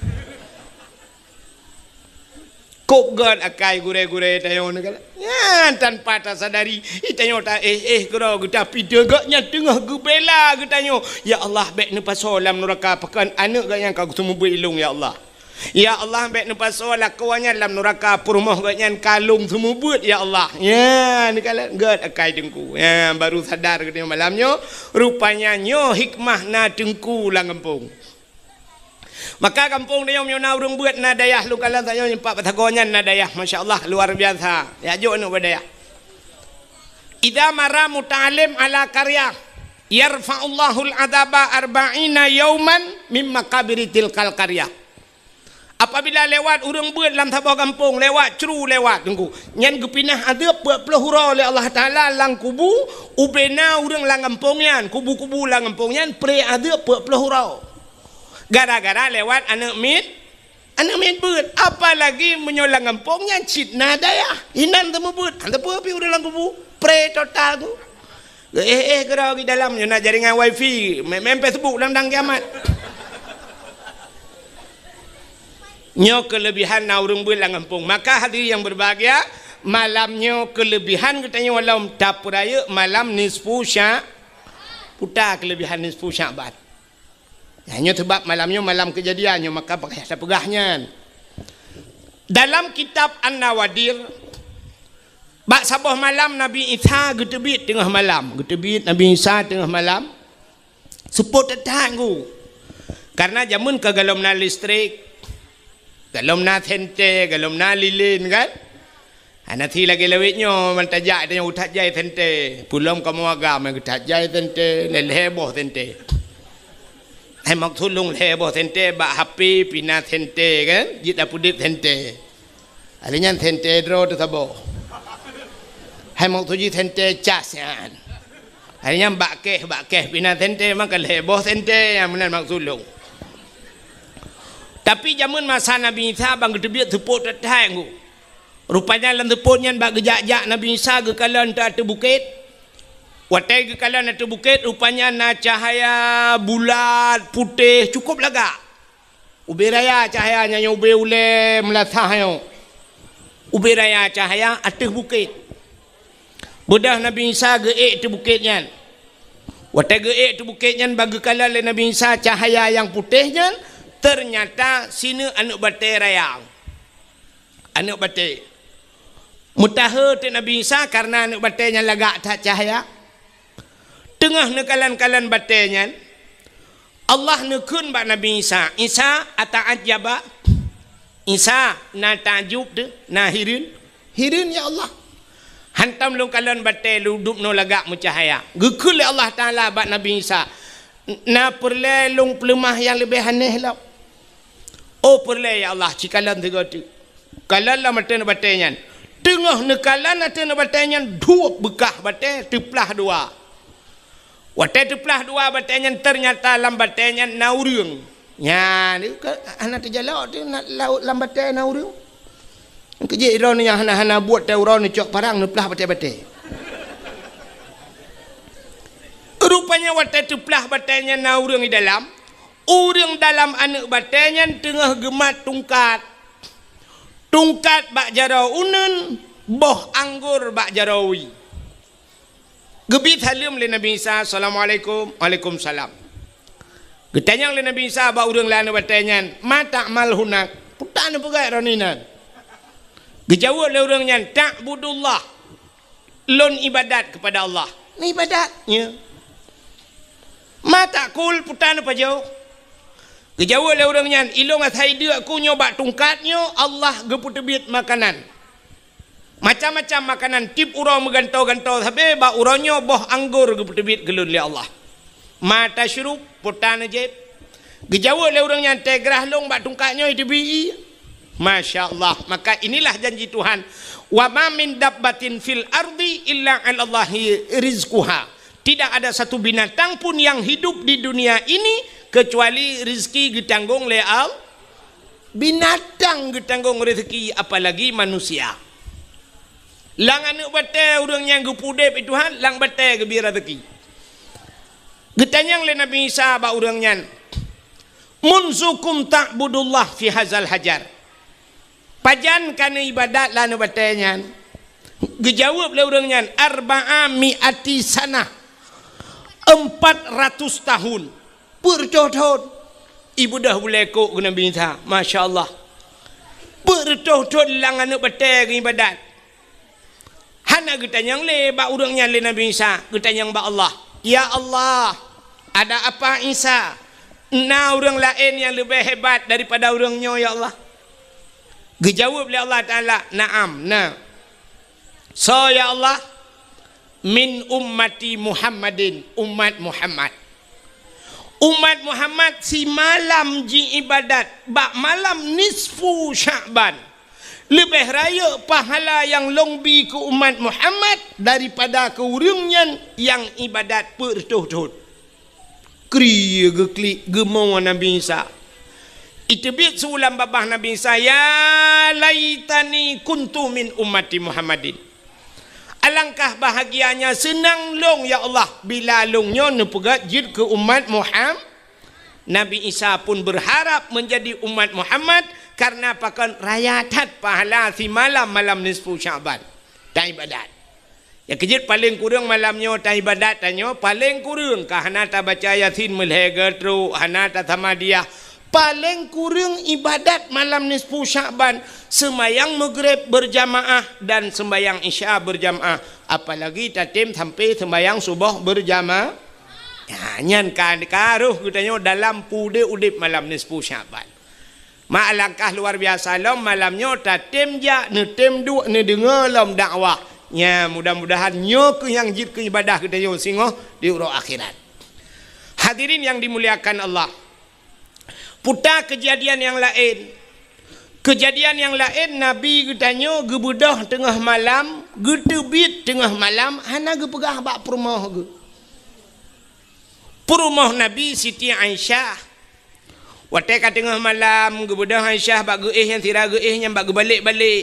Kôb gét akai gurée-gurée tanyoe nyoe kan. Nyan tanpa tasadari, i tanyoe taéh-éh keudroe geuta pideuh gét nyan teungoh geubela geutanyoe. Ya Allah, bék neupasoe lam nuraka pakon aneuk gét nyan ka geuseumeubeuet ilong ya Allah. Ya Allah, bék neupasoe lakoe nyan lam nuraka peurumoh gét nyan ka lôn seumeubeuet ya Allah. Nyan neukalon gét akai teungku. Nyan baru sadar geutanyoe malam nyoe. Rupanya nyoe hikmah na teungku lam gampông. Maka gampông tanyoe meunyoe na ureuëng beuet na dayah lôn kalon tanyoe nyoe pat Batagong nyan na dayah, masya Allah, luar biasa. Ya jok aneuk bak dayah. Idza marra muta'allim ala qaryah, yarfa'ullahul adzaba arba'ina yauman mim maqabiri tilkal qaryah. Apabila lewat ureuëng beuet lam saboh gampông, lewat cru lewat teungku, nyan geupinah azeub peuet ploh uroe lé Allah Taala lam kubu ubena ureuëng lam gampông nyan, kubu-kubu lam gampông nyan pre azeub peuet ploh uroe. Gara-gara lewat aneuk miet, aneuk miet beuet. Apalagi meunyoe lam gampông nyan cit na dayah, inan teumeubeut, hana peue pi ureuëng lam kubu, pre total tu. Eh, eh, keudroe di dalam nyoe na jaringan wifi, main, main Facebook dang-dang kiamat. Nyoe keuleubihan na ureuëng beuet lam gampông. Maka hadirin yang berbahagia, malam nyoe keuleubihan geutanyoe lom tapeurayeuk malam nisfu Sya-, puta keuleubihan nisfu Sya'ban. Nyan nyoe sebab malam nyoe malam keujadian nyoe, maka payah tapeugah nyan. Dalam kitab An-Nawadir, bak saboh malam Nabi Isa geuteubiet teungoh malam. Geuteubiet Nabi Isa teungoh malam. Seupôt that-that ngu. Karena jameun ka golom na listrik, golom na senter, golom na lilin kan. Hana si lagée lawét nyoe, man tajak tanyoe geutat jai senter. Peulom kamoe agam geutat jai senter, lhée-lhée boh senter. Hai maksud lôn lhée boh senter bak H P pih na senter kan, jeuet tapeudeuet senter. Hari nyan senter droe teuh saboh. Hai maksud jih senter cas nyan. Hari nyan bak keh, bak keh pih na senter, maka lhée boh senter nyang meunan maksud lôn. Tapi jameun masa Nabi Isa ban geuteubiet seupôt that-that ngu. Rupanya lam seupôt nyan bak geujak-jak Nabi Isa geukalon ateueh bukét. Watée geukalon ateueh bukét, rupanya na cahya bulat, putéh, cukup lagak. Ubé raya cahya nyan, ubé ulée meulasah nyoe. Ubé raya cahya ateueh bukét. Beudôh Nabi Isa geuék ateueh bukét nyan. Watée geuék ateueh bukét nyan, ban geukalon lé Nabi Isa cahya nyang putéh nyan, teunyata sineuk aneuëk batée raya. Aneuëk batée. Meutahe teuk Nabi Isa kareuna aneuëk batée nyan lagak that cahya. Teungoh neukalon-kalon batée nyan, Allah neukheun bak Nabi Isa, "Isa, ata'ajjaba?" Isa, na takjub teuh, na hireuen? Hireuen, ya Allah. Hantom lôn kalon batée lôn dubnoe lagak meucahya. Geukheun lé Allah Taala bak Nabi Isa, "Na peureulée lôn peuleumah nyang leubeh aneh lom?" "Oh, peureulée, ya Allah, ci kalon sigoe teuk." Kalon lam ateueh batée nyan. Teungoh neukalon ateueh batée nyan, duek beukah batée teuplah dua. Watée teuplah dua batée nyan, teunyata lam batée nyan na ureuëng. Nyan, ka hana teujalok teuh na, lam batée na ureuëng. Keujeuet droeneuh nyang hana-hana buet teuh, uroe neucok parang neuplah batée-batée. Rupanya watée teuplah batée nyan na ureuëng di dalam. Ureuëng dalam aneuëk batée nyan teungoh geumat tungkat. Tungkat bak jaroe uneuen, boh anggor bak jaroe wie. Geubi saleuem lé Nabi Isa, "Assalamualaikum." "Waalaikumsalam." Geutanyong lé Nabi Isa bak ureuëng lam aneuëk batée nyan, "Ma ta'mal hunak?" "Peue tan neupeugét droeneuh inan?" Geujaweueb lé ureuëng nyan, "Ta'budullah." Lôn ibadat keupada Allah. Neuibadat, ya. Ma ta'kul, peue tan neupajoh? Geujaweueb lé ureuëng nyan, ilôn asai deuk ku nyoe bak tungkat nyoe, Allah geupeuteubiet makanan. Macam-macam makanan, tieb uroe meugantoe-gantoe sabe, bak uroe nyoe boh anggor geupeuteubiet keu lôn lé Allah. Ma tasyrub, peue tan neujieb? Geujaweueb lé ureuëng nyan, teugrah lôn bak tungkat nyoe iteubiet ie. Masya Allah. Maka inilah janji Tuhan. "Wa ma min dabbatin fil ardi illa 'alallahi rizquha." Tidak ada satu binatang pun yang hidup di dunia ini kecuali rezeki geutanggong lé Allah. Binatang geutanggong rezeki, apalagi manusia. Lam aneuëk batée ureuëng nyang geupeudeb Tuhan, lam batée geubi rezeki. Geutanyong lé Nabi Isa bak ureuëng nyan, "Munzukum ta'budullah fi hazal hajar?" "Pajan ka neuibadat lam aneuëk batée nyan?" Geujaweueb lé ureuëng nyan, "Arba'a mi'ati sanah." Empat ratus tahun. Peuet reutôh thon. Ibeudôh bulée kok keu Nabi Isa. Masya Allah. Peuet reutôh thon lam aneuëk batée geuibadat. Hana geutanyong lé bak ureuëng nyan lé Nabi Isa, geutanyong bak Allah. "Ya Allah, ada apa Isa? Na ureuëng laén nyang leubeh hebat daripada ureuëng nyoe, ya Allah?" Geujaweueb lé Allah Taala, "Na'am, na." "Soe, ya Allah?" "Min ummati Muhammadin, umat Muhammad." Umat Muhammad simalam jiibadat bak malam nisfu Sya'ban. Leubeh rayeuk pahala nyang lôn bi keu umat Muhammad daripada keu ureuëng nyan nyang ibadat peuet reutôh thon. Kri geuklik geumo Nabi Isa. Iteubiet su lam babah Nabi Isa, "Ya laitani kuntu min ummati Muhammadin." Alangkah bahagianya seunang lôn, ya Allah, bila lôn nyoe neupeugét jeuet keu umat Muham-, Nabi Isa pun berharap menjadi umat Muhammad Karena pakon raya that pahala simalam malam nisfu Sya'ban. Taibadat. Nyang keujeuet paleng kureueng malam nyoe taibadat tanyoe, paleng kureueng ka hana tabaca Yasin meulhèe geutrok, hana tasamadiyah. Paleng kureueng ibadat malam nisfu Sya'ban, seumayang Maghrib berjamaah dan seumayang Isya berjamaah. Apalagi tatem sampai seumayang suboh berjamaah. Ha, nyan ka, ka roh geutanyoe dalam peudeuh udeb malam nisfu Sya'ban. Ma alangkah luar biasa lom malam nyoe tatem jak, neutem duek, neudeungoe lom dakwah. Nya, mudah-mudahan nyoe keuh nyang jeuet keu ibadah geutanyoe singoh di uroe akhirat. Hadirin yang dimuliakan Allah, puta keujadian nyang laén. Keujadian nyang laén, Nabi geutanyoe geubeudôh teungoh malam, geuteubiet teungoh malam, hana geupeugah bak peurumoh geuh. Peurumoh Nabi Siti Aisyah. Watèe ka teungoh malam, geubeudôh Aisyah bak geuéh nyan sira geuéh nyan bak geubalek-balek.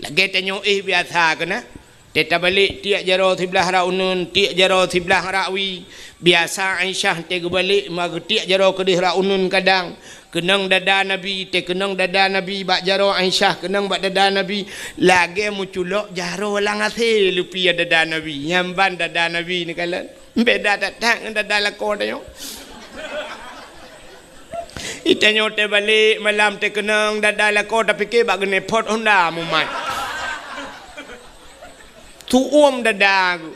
Lagèe tanyoe éh biasa keunan. Teuh tabalek tiek jaroe siblah rot uneuen, tiek jaroe siblah rot wie. Biasa Aisyah teuh geubalek ma geutiek jaroe keudeh rot uneuen kadang. Keunong dada Nabi, teuh keunong dada Nabi bak jaroe Aisyah, keunong bak dada Nabi. Lagèe meuculok jaroe lam asèe leupie dada Nabi. Nyan ban dada Nabi neukalon. Beda that-that ngon dada lakoe tanyoe. Itanyoe teuh balek malam teuh keunong dada lakoe tapike bak geuneupot honda mumat. Tuom dada geuh.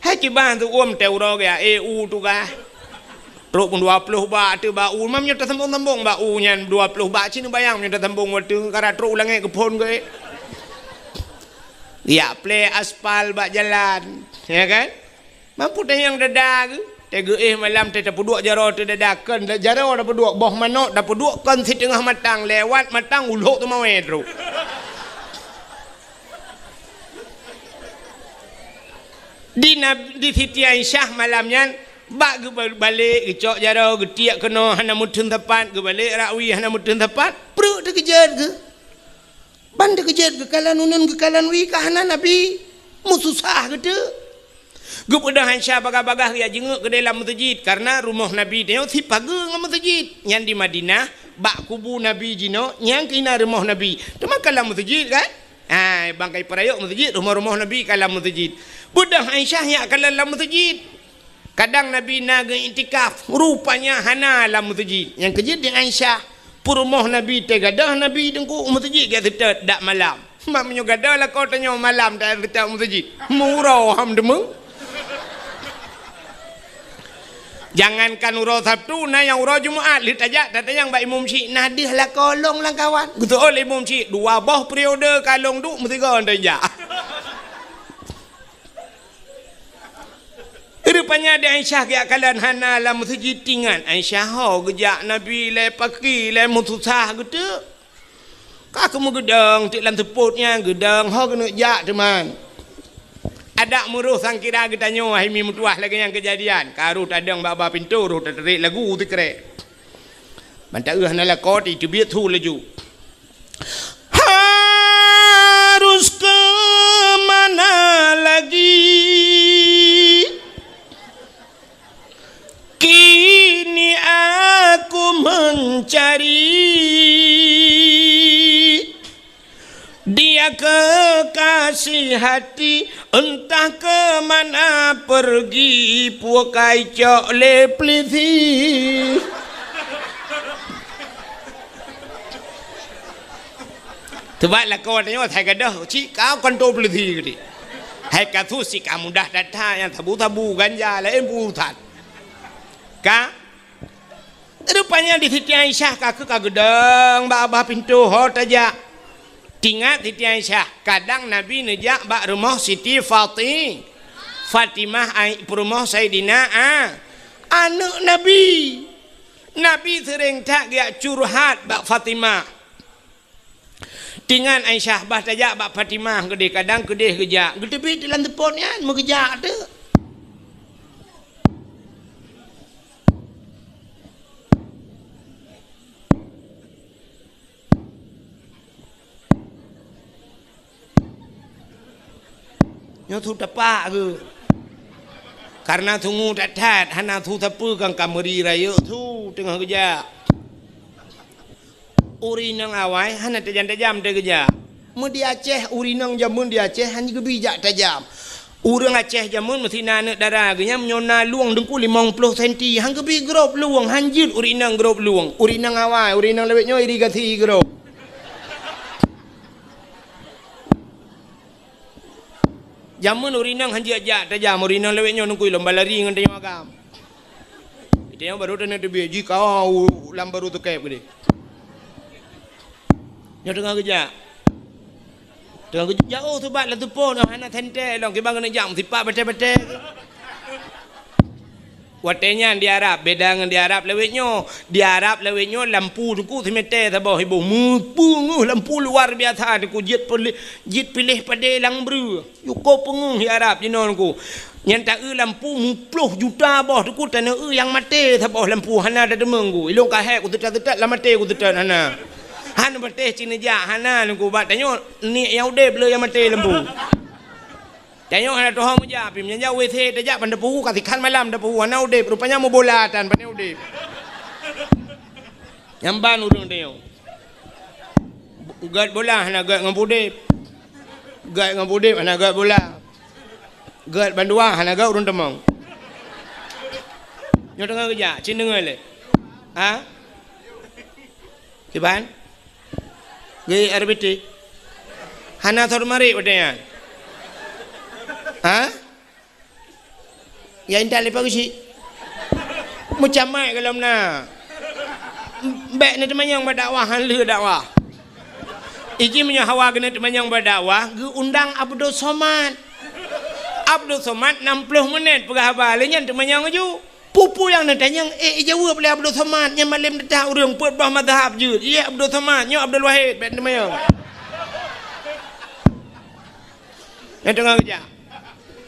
Hai kiban tuom teuh uroe geuh, eh, u tugaih. Trok pun dua ploh bak teuh bak u, mam nyoe tasambong-sambong bak u nyan dua ploh bak, ci neubayang nyoe tasambong watèe kara trok u langèt geuphon geuh. Geujak plè aspal bak jalan, ya kan? Mampu tanyong dada geuh, teuh geuéh malam teuh tapeuduek jaroe teuh dada, kon jaroe tapeuduek, boh manok tapeuduek, kon siteungoh matang, lewat matang ulok teumawé trok. Di Nab-, di Siti Aisyah malam nyan, bak geuba-, balek, geucok jaroe, geutiek keunoe hana meuteun sapat, geubalek rot wie hana meuteun sapat, pruet teukeujot geuh. Ban teukeujot geukalon uneuen geukalon wie ka hana Nabi. Meususah geuteuk. Geubeudôh Aisyah bagah-bagah geujak jingeuk keudeh lam meuseujid, kareuna rumoh Nabi nyoe sipageue ngon meuseujid. Nyan di Madinah, bak kubu Nabi jinoe, nyan keuh na rumoh Nabi. Teuma ka lam meuseujid kan? Hai, ban ka ipeurayeuk meuseujid, rumoh-rumoh Nabi ka lam meuseujid. Beudôh Aisyah nyak kalon lam meuseujid. Kadang Nabi na geuiktikaf, rupanya hana lam meuseujid. Nyang keujeuet di Aisyah, peurumoh Nabi teuh gadôh Nabi teungku u meuseujid geuseutôt dak malam. Mak meunyoe gadôh lakoe tanyoe malam taseutôt u meuseujid. Meuuroe ham deungoe. Jangankan uroe Sabtu, na nyang uroe Jumat lheueh tajak tatanyong bak imum syiek, na deuh lakoe lôn lam kawan. Geuseuôt lé imum syiek, dua boh periode ka lôn duek meusigoe tajak. Rupanya di Aisyah geujak kalon hana lam meuseujid, tingat Aisyah ho geujak Nabi lé paki lé meususah geuteuk. Ka keumeung geudong teuk lam seupôt nyan, geudong ho keuneuk jak teuma. Adak meuroh sangkira geutanyoe hai mi meutuwah lagèe nyan keujadian. Ka roh tadong bak ba pintoe, roh tatarek lagu sikrek. Ban taeu hana lakoe teubiet su laju. Harus ke mana lagi? Kini aku mencari dia kekasih hati, entah ke mana pergi, pukai cok lé peulisi. Teuma lakoe tanyoe hai gadôh, cit ka kantô peulisi geuti. Hai kasus cit ka mudah that-that nyang sabu-sabu ganja laén peurusan. Ka? Rupanya di Siti Aisyah ka keuh ka geudong bak babah pintoe ho tajak. Tingat Siti Aisyah, kadang Nabi neujak bak rumoh Siti Fati-, Fatimah ai-, peurumoh Saidina A-, aneuk Nabi. Nabi seuréng that geujak curhat bak Fatimah. Tingat Aisyah bah tajak bak Fatimah keudeh, kadang keudeh geujak. Geuteubiet lam seupôt nyan, meugeujak teuk. Nyoe su tapak keuh. Kareuna sungu that-that, hana su sapeue kan ka meuri rayeuk su teungoh geujak. Ureueng inong awai hana tajam-tajam teuh geujak. Meu di Aceh, ureueng inong jameun di Aceh hana geubi jak tajam. Ureueng Aceh jameun meusti na aneuk dara geuh nyan, meunyoe na lueng teungku limong ploh senti, han geubi grob lueng, han jeuet ureueng inong grob lueng. Ureueng inong awai, ureueng inong lawét nyoe irigasi grob. Jameun ureueng inong han jeuet jak tajam, ureueng inong lawét nyoe teungku lom balari ngon tanyoe agam. Tanyoe barô taneuk teubiet, jikawa u lam barô teukeb keudeh. Nyoe teungoh geujak. Teungoh geujak, oh, subat lam teupon, oh, hana sentée lom, kiban keuneuk jak meusipat batée-batée. Watée nyan di Arab, beda ngon di Arab lawét nyoe. Di Arab lawét nyoe lampu teungku simetée saboh iboh. Meupeungeuh lampu luar biasa teungku, jeuet piléh, jeuet piléh padé lam breueh. Yue ko peungeuh di Arab jinoe teungku. Nyan ta-eu lampu muploh juta boh teungku, taneuk eu nyang maté saboh lampu, hana tateumé teungku. Ilôn ka hék kuseutôt-seutôt, lam maté kuseutôt hana. Han patéh cit neujak hana teungku, bak tanyoe niet nyang udeb le nyang maté lampu. Tanyoe hana tuho meujak, pih meunyo jak WC tajak ban tapeuhu, ka sikhan malam tapeuhu, hana udeb, rupanya meubola tan, pane udeb. Nyan ban ureueng tanyoe. Gét bola hana gét ngon udeb. Gét ngon udeb hana gét bola. Gét bandua hana gét ureueng teumong. Nyoe teungoh geujak, cit deungoe lé. Ha? Kiban? Gét R B T? Hana sot marit watée nyan? Ha? Ya intat leupah geuchik. Meucamai golom na. Bék neuteumanyong bak dakwah, han lheueh dakwah. Iji meunyoe hawa keuneuk teumanyong bak dakwah, geuundang Abdul Somad. Abdul Somad nam ploh menit peugah haba, lé nyan teumanyong laju. Peue-peue nyang neutanyong, eh, ijaweueb lé Abdul Somad, nyan malem teutab ureueng peuet boh mazhab jeuet. Yeh Abdul Somad, nyoe Abdul Wahid, bék teumanyong. Nyang teungoh geujak.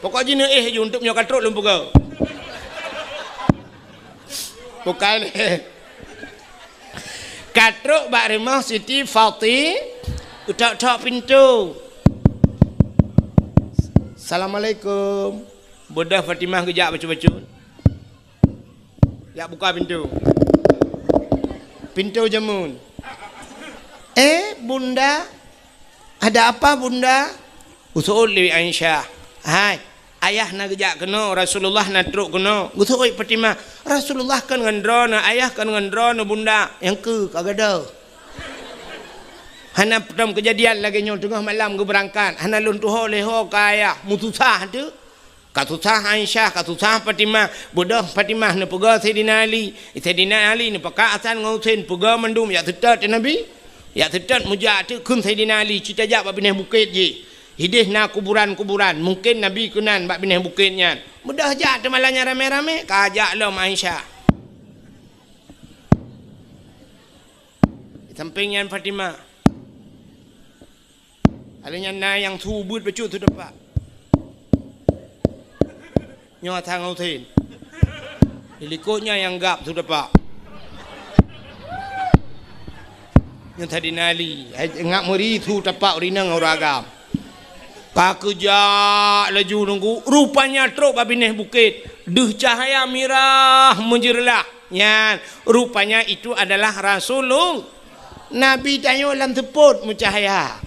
Pokok jih neuéh ju, untuk nyoe ka trok lôn peugah. Bukai lé. Ka trok bak rumoh Siti Fati, geutok-tok pintoe. "Assalamualaikum." Beudôh Fatimah geujak bacut-bacut. Jak buka pintoe. Pintoe jameun. "Eh, Bunda, ada apa, Bunda?" Geuseuôt lé Aisyah. "Hai, ayah na geujak keunoe, Rasulullah na trok keunoe." Geuseuôt Fatimah, "Rasulullah kon ngon droeneuh, ayah kon ngon droeneuh, Bunda." "Nyang keu ka gadôh. Hana peutrom keujadian lagée nyoe, teungoh malam geubeurangkat, hana lôn tuho lé ho ka ayah, meususah teuh." Ka susah Aisyah, ka susah Fatimah. Beudôh Fatimah neupeugah Saidina Ali. Saidina Ali neupakat Hasan ngon Husein, peugah mandum jak seutôt teuh Nabi. Jak seutôt meujak teuk kheun Saidina Ali, cit tajak bak binéh bukét jih. Idéh na kuburan-kuburan, mungken Nabi keunan bak binéh bukét nyan. Beudôh jak teuh malam nyan ramé-ramé, ka jak lom Aisyah. Di sampéng nyan Fatimah. Alheuh nyan na nyang su beuet bacut su teumpat. Nyoe Hasan ngon Husein. Di likot nyan nyang gab su teumpat. Nyoe Saidina Ali, hai, ngat meuri su teumpat ureueng inong ngon ureueng agam. Ka geujak laju nunggu, rupanya trok bak binéh bukét. Deuh cahya mirah meujeureulah. Nyan, rupanya itu adalah Rasulul-, Nabi tanyoe lam seupôt meucahya.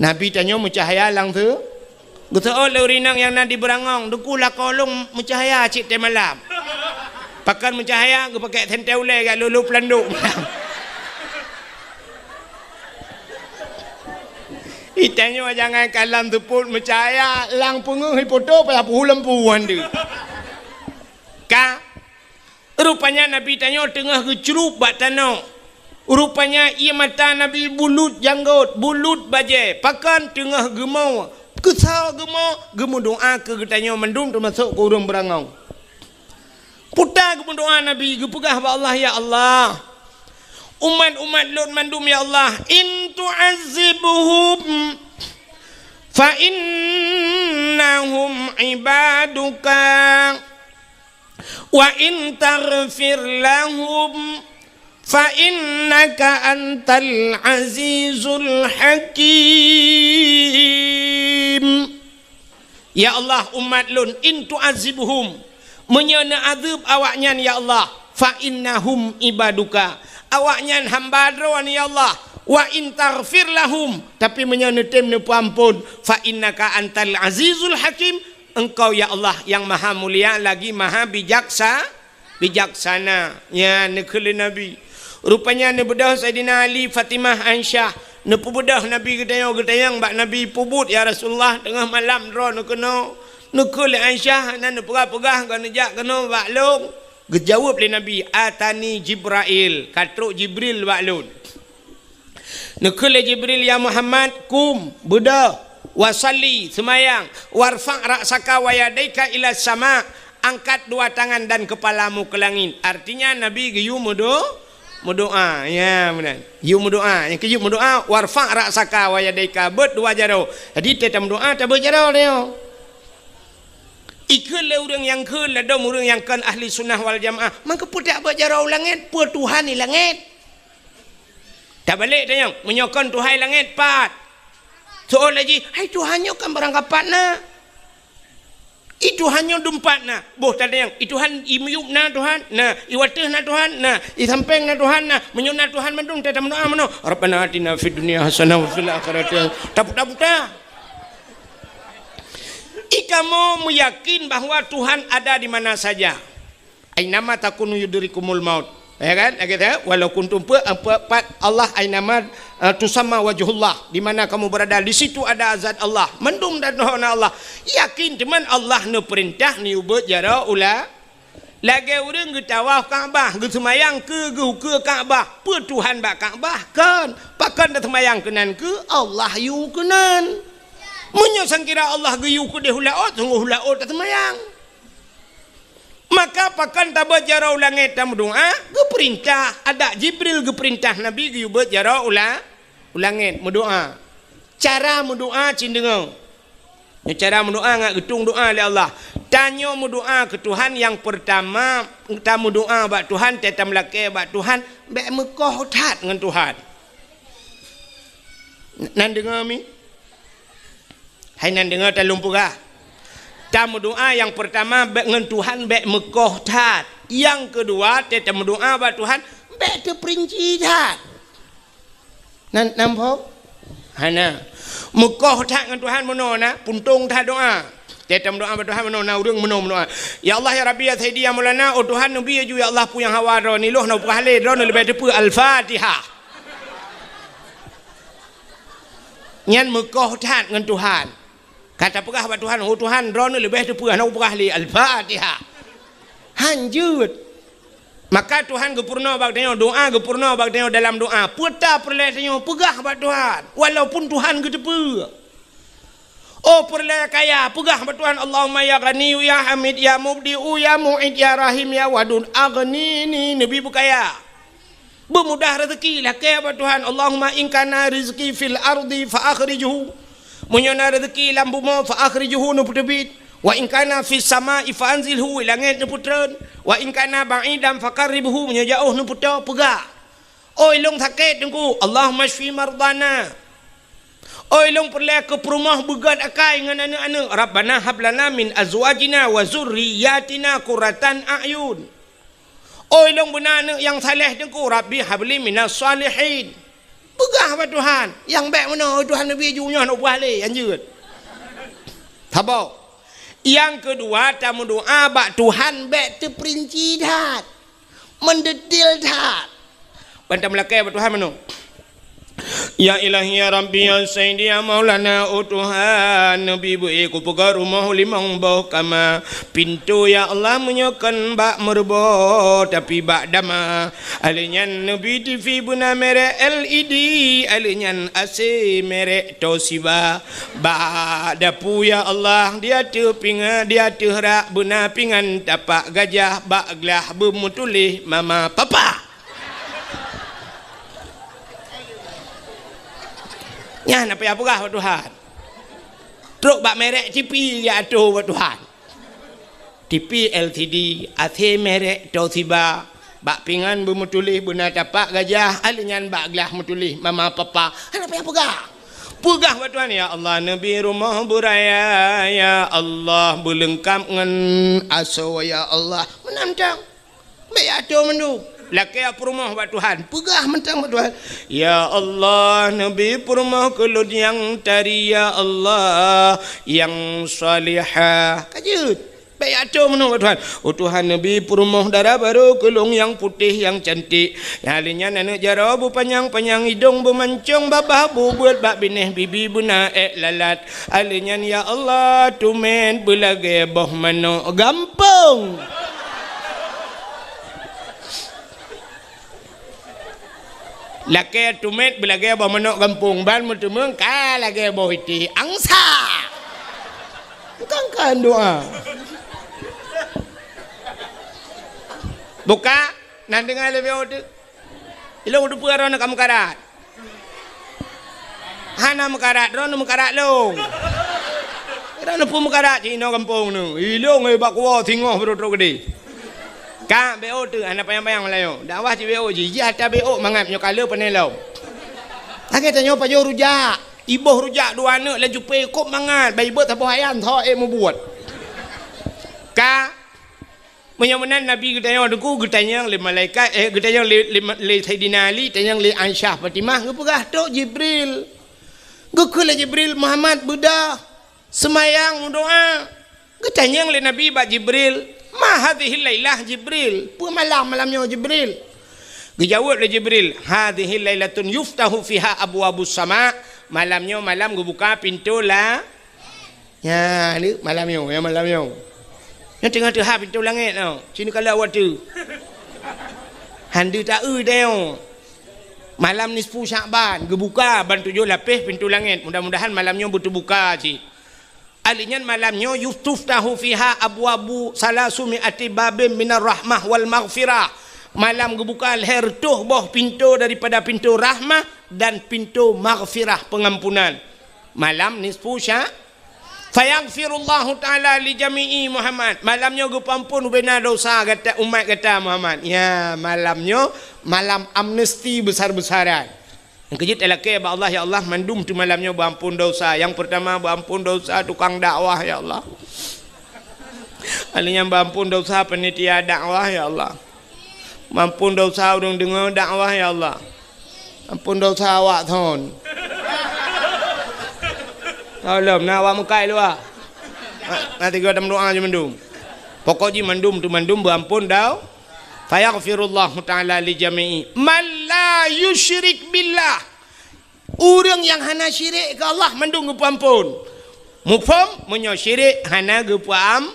Nabi tanyoe meucahya lam seu-, geuseuôt lé ureueng inong nyang na di beurangong, "Teungku, lakoe lôn meucahya cit teuh malam." Pakon meucahya, geupakék sentée ulée jak lolo peulandok. Itanyoe jangankan lam seupôt meucahya, lam peungeuh ipoto payah peuhu lampu han deuh. Ka Rupanya Nabi tanyoe teungoh geucrueb bak tanoh. Rupanya ié mata Nabi bulut janggot, bulut bajée, pakon teungoh geumoe. Keusoe geumoe, geumeudoá keu geutanyoe mandum teumasok keu ureuëng beurangong. Peue ta geumeudoá Nabi, geupeugah bak Allah, "Ya Allah, umat-umat lôn mandum, ya Allah, in tu'azzibhum fa innahum ibaduka." "Wa in taghfir lahum fa innaka antal azizul hakim." Ya Allah, umat lôn, in tu'azzibhum, meunyoe neuazeueb awaknyan, ya Allah, fa innahum ibaduka, awaknyan hamba Droe, ya Allah, wa in taghfir lahum, tapi meunyoe neutem neupeuamphon, fa innaka antal azizul hakim, Engkau, ya Allah, nyang maha mulia lagi maha bijaksa-, bijaksana. Nyan neukheun lé Nabi. Rupanya neubeudôh Saidina Ali, Fatimah, Aisyah, neupeubeudôh Nabi geutanyoe, geutanyong bak Nabi, "Peubuet, ya Rasulullah, teungoh malam droeneuh keunoe?" Neukheun lé Aisyah, hana neupeugah-peugah, ka neujak keunoe bak lôn. Geujaweueb lé Nabi, "Atani Jibrail, ka trok Jibril bak lôn." Neukheun lé Jibril, "Ya Muhammad, qum, beudôh, wa shalli, seumayang, warfa' ra'saka wa yadaika ila sama, angkat dua tangan dan kepalamu ke langit." Artinya, Nabi geuyue meudo-, meudoa. Ya, meunan. Geuyue meudoa. Nyang keujeuet meudoa, "Warfa' ra'saka wa yadaika," beuet dua jaroe. Jadi, teuh tameudoa, tabeuet jaroe nyoe. Ikheun lé ureuëng nyang kheun ladôm ureuëng nyang kon ahli sunnah wal jamaah, "Maka peue tabeuet jaroe u langét, peue Tuhan i langét?" Tabalek tanyong, meunyoe kon Tuhan i langét, pat? Soe laju, "Hai, Tuhan nyoe kan barangkapat na. I Tuhan nyoe dumpat na." Boh tatanyong, "I Tuhan i miyueb na Tuhan?" Na. "I wateueh na Tuhan?" Na. "I sampéng na Tuhan?" Na. Meunyoe na Tuhan mandum, teuh tameudoa meunoe, "Rabbana atina fid dunya hasanah wa fil akhirati hasanah." Taputa-puta. Ikamoe meuyakin bahwa Tuhan ada di mana saja. "Ainama takunu yudrikumul maut." Ya kan? Lagée tu, "Walau kuntum," pe-, pe-, pat Allah, "ainama, eh, tusamma wajhullah," di mana kamu berada, di situ ada zat Allah. Mandum dan na Allah. Yakin teuma Allah neupeurintah neuyue beuet jaroe u la-, lagée ureuëng geutawaf Ka'bah, geuseumayang keu geuh ukeue Ka'bah. Peue Tuhan bak Ka'bah? Kon. Pakon taseumayang keunan keu Allah yue keunan. Meunyoe sangkira Allah geuyue keudeh u laôt, sunggoh u laôt taseumayang. Maka pakon tabeuet jaroe u langét tameudoa, geupeurintah, adak Jibril geupeurintah Nabi geuyue beuet jaroe u la-, u langét meudoa. Cara meudoa cit deungoe. Nyoe cara meudoa ngat geutueng doa lé Allah. Tanyoe meudoa keu Tuhan nyang peurtama, tameudoa bak Tuhan, teuh tameulakée bak Tuhan, bék meukoh that ngon Tuhan. Nan deungoe mi? Hai nan deungoe, talôn peugah. Tameudoa nyang peurtama bék ngon Tuhan bék meukoh that. Nyang keudua, teuh tameudoa bak Tuhan bék teupeurinci that. Nan, nan phom? Hana. Meukoh that ngon Tuhan meunoe na, puntông that doa. Teuh tameudoa bak Tuhan meunoe na, ureuëng meunoe meudoa. "Ya Allah, ya Rabbi, ya Sayyidi, ya Maulana, oh Tuhan, neubi laju, ya Allah, peue nyang hawa droeneuh, lôn hana peugah lé, droeneuh leubeh teupeue." Al-Fatihah. Nyan meukoh that ngon Tuhan. Ka tapeugah bak Tuhan, "Oh Tuhan, droeneuh leubeh teupeue, hana kupeugah lé." Al-Fatihah. Han jeuet. Maka Tuhan geupeurunoe bak tanyoe, doa geupeurunoe bak tanyoe dalam doa. Peue ta peureulée tanyoe peugah bak Tuhan, walaupun Tuhan geuteupeue. Oh peureulée kaya, peugah bak Tuhan, "Allahumma ya Ghaniyyu ya Hamid ya Mubdi'u ya Mu'id ya Rahim ya Wadud, aghnini," neubi beukaya. Beumudah rezeki, lakée bak Tuhan, "Allahumma in kana rizqi fil ardi fa akhrijhu." Meunyoe na rezeki lam bumoe, fa akhrijhu, neupeuteubiet. "Wa in kana fis sama'i fa anzilhu," langét neupeutreun. "Wa in kana ba'idan fa qarribhu," meunyoe jaôh neupeutoe, peugah. Oi lôn sakét Teungku, "Allahumma syfi mardana." Oi lôn peureulée keu peurumoh beugét akai ngon aneuëk-aneuëk, "Rabbana hab lana min azwajina wa zurriyatina qurratan a'yun." Oi lôn beuna aneuëk nyang saleh Teungku, "Rabbi habli minas shalihin." Peugah bak Tuhan, nyang bék meunoe, "Oi Tuhan, neubi laju, nyoe hana peugah lé, han jeuet." Saboh. Nyang keudua, tameudoa bak Tuhan bék teupeurinci that, meudetil that. Ban tameulakée bak Tuhan meunoe. Ya Ilahi, ya Rabbi, ya Sayyidi, ya Maulana, oh Tuhan, neubi beu-ék kupeugöt rumoh limong boh kama. Pintoe, ya Allah, meunyoe kon bak meureubo, tapi bak dama. Alheuh nyan neubi TV beuna merek L E D, alheuh nyan A C merek Toshiba. Bak dapu, ya Allah, di ateueh pinga-, di ateueh rak beuna pingan tapak gajah, bak glah beumeutuléh mama papa. Nyan na payah peugah bak Tuhan. Trok bak merek TV ya ateueh bak Tuhan. TV L C D, A C merek Toshiba, bak pingan beumeutuléh beuna tapak gajah, alheuh nyan bak glah meutuléh mama papa. Hana payah peugah. Peugah bak Tuhan, "Ya Allah, neubi rumoh beuraya, ya Allah, beuleungkap ngon asoe, ya Allah." Meunan tang. Bék ateueh mandum. Lakée peurumoh bak Tuhan, peugah mantong bak Tuhan, "Ya Allah, neubi peurumoh keu lôn nyang tari, ya Allah, nyang salihah." Ka jeuet. Bék atô meunoe bak Tuhan. "Oh Tuhan, neubi peurumoh dara barô keu lôn nyang putéh, nyang cantik." Nyang lheueh nyan aneuëk jaroe beupanyang-panyang idong, beumancong babah, bubeuet bak binéh, bibi beuna ék lalat. Alheuh nyan, ya Allah, tumet beulagée boh manok gampông. Lakée tumet beulagée boh manok gampông, ban meuteumeung ka lagée boh itéh angsa. Kan, kan doa. Buka, nan deungoe lé B O teuk. Ilong teupeue droeneuh ka meukarat. Hana meukarat, droeneuh meukarat lôn. Droeneuh peue meukarat cit inoe gampông neuh. Ilong, eh, bak kuwoe singoh beurôk-rôk geudeh. Ka B O teuk, hana panyang-panyang meulayeue. Dakwah cit B O jih, jih ata B O mangat nyoe ka le pané lom. Lagée tanyoe pajoh rujak. Iboh rujak dua aneuëk laju pé kop mangat, bai beuet saboh ayam tho ék mubuet. Ka Meunyoe meunan Nabi geutanyong teungku, geutanyong lé malaikat, eh, geutanyong lé, lé, lé Saidina Ali, tanyong lé Aisyah Fatimah, geupeugah, "Trok Jibril." Geukheun lé Jibril, "Muhammad, beudôh, seumayang, meudoá." Geutanyong lé Nabi bak Jibril, "Ma hadhihil lailah Jibril?" Peue malam, malam nyoe Jibril? Geujaweueb lé Jibril, "Hadhihil lailatun yuftahu fiha abwabus sama." Malam nyoe malam geubuka pintoe la Nyan, ni malam nyoe, ya, malam nyoe. Nyoe teungoh teuhah pintoe langét nyoe. Sinoe ka lheueh watèe. Han deuh taeu teuh nyoe. Malam nisfu Syakban, geubuka ban tujoh lapéh pintoe langét. Mudah-mudahan malam nyoe beuteubuka cit. Ahli nyan malam nyoe, "Yustaftahu fiha abwabu salasumi ati babin minar rahmah wal maghfirah." Malam geubuka lhèe reutôh boh pintoe daripada pintoe rahmah dan pintoe maghfirah, pengampunan. Malam nisfu Sya-, "Fayaghfirullahu ta'ala li jami'i Muhammad." Malam nyoe geupeuampôn ubena dosa gata, umat gata Muhammad. Ya, malam nyoe malam amnesti besar-besaran. Nyang keujeuet talakèe bak Allah, "Ya Allah, mandum teuh malam nyoe beuampôn dosa." Nyang peurtama beuampôn dosa tukang dakwah, ya Allah. Ahli nyan beuampôn dosa panitia dakwah, ya Allah. Mampun dosa ureueng deungoe dakwah, ya Allah. Ampun dosa awak thon. Tolong, na awak mukai luwa. Na, na tiga tam doa je mandum. Pokok jih mandum tu mandum beuampun dau. Fayaghfirullahu ta'ala li jami'i man la yusyrik billah. Ureueng nyang hana syirik keu Allah mandum geupeuampôn. Muphom? Meunyoe syirik hana geupeuam-,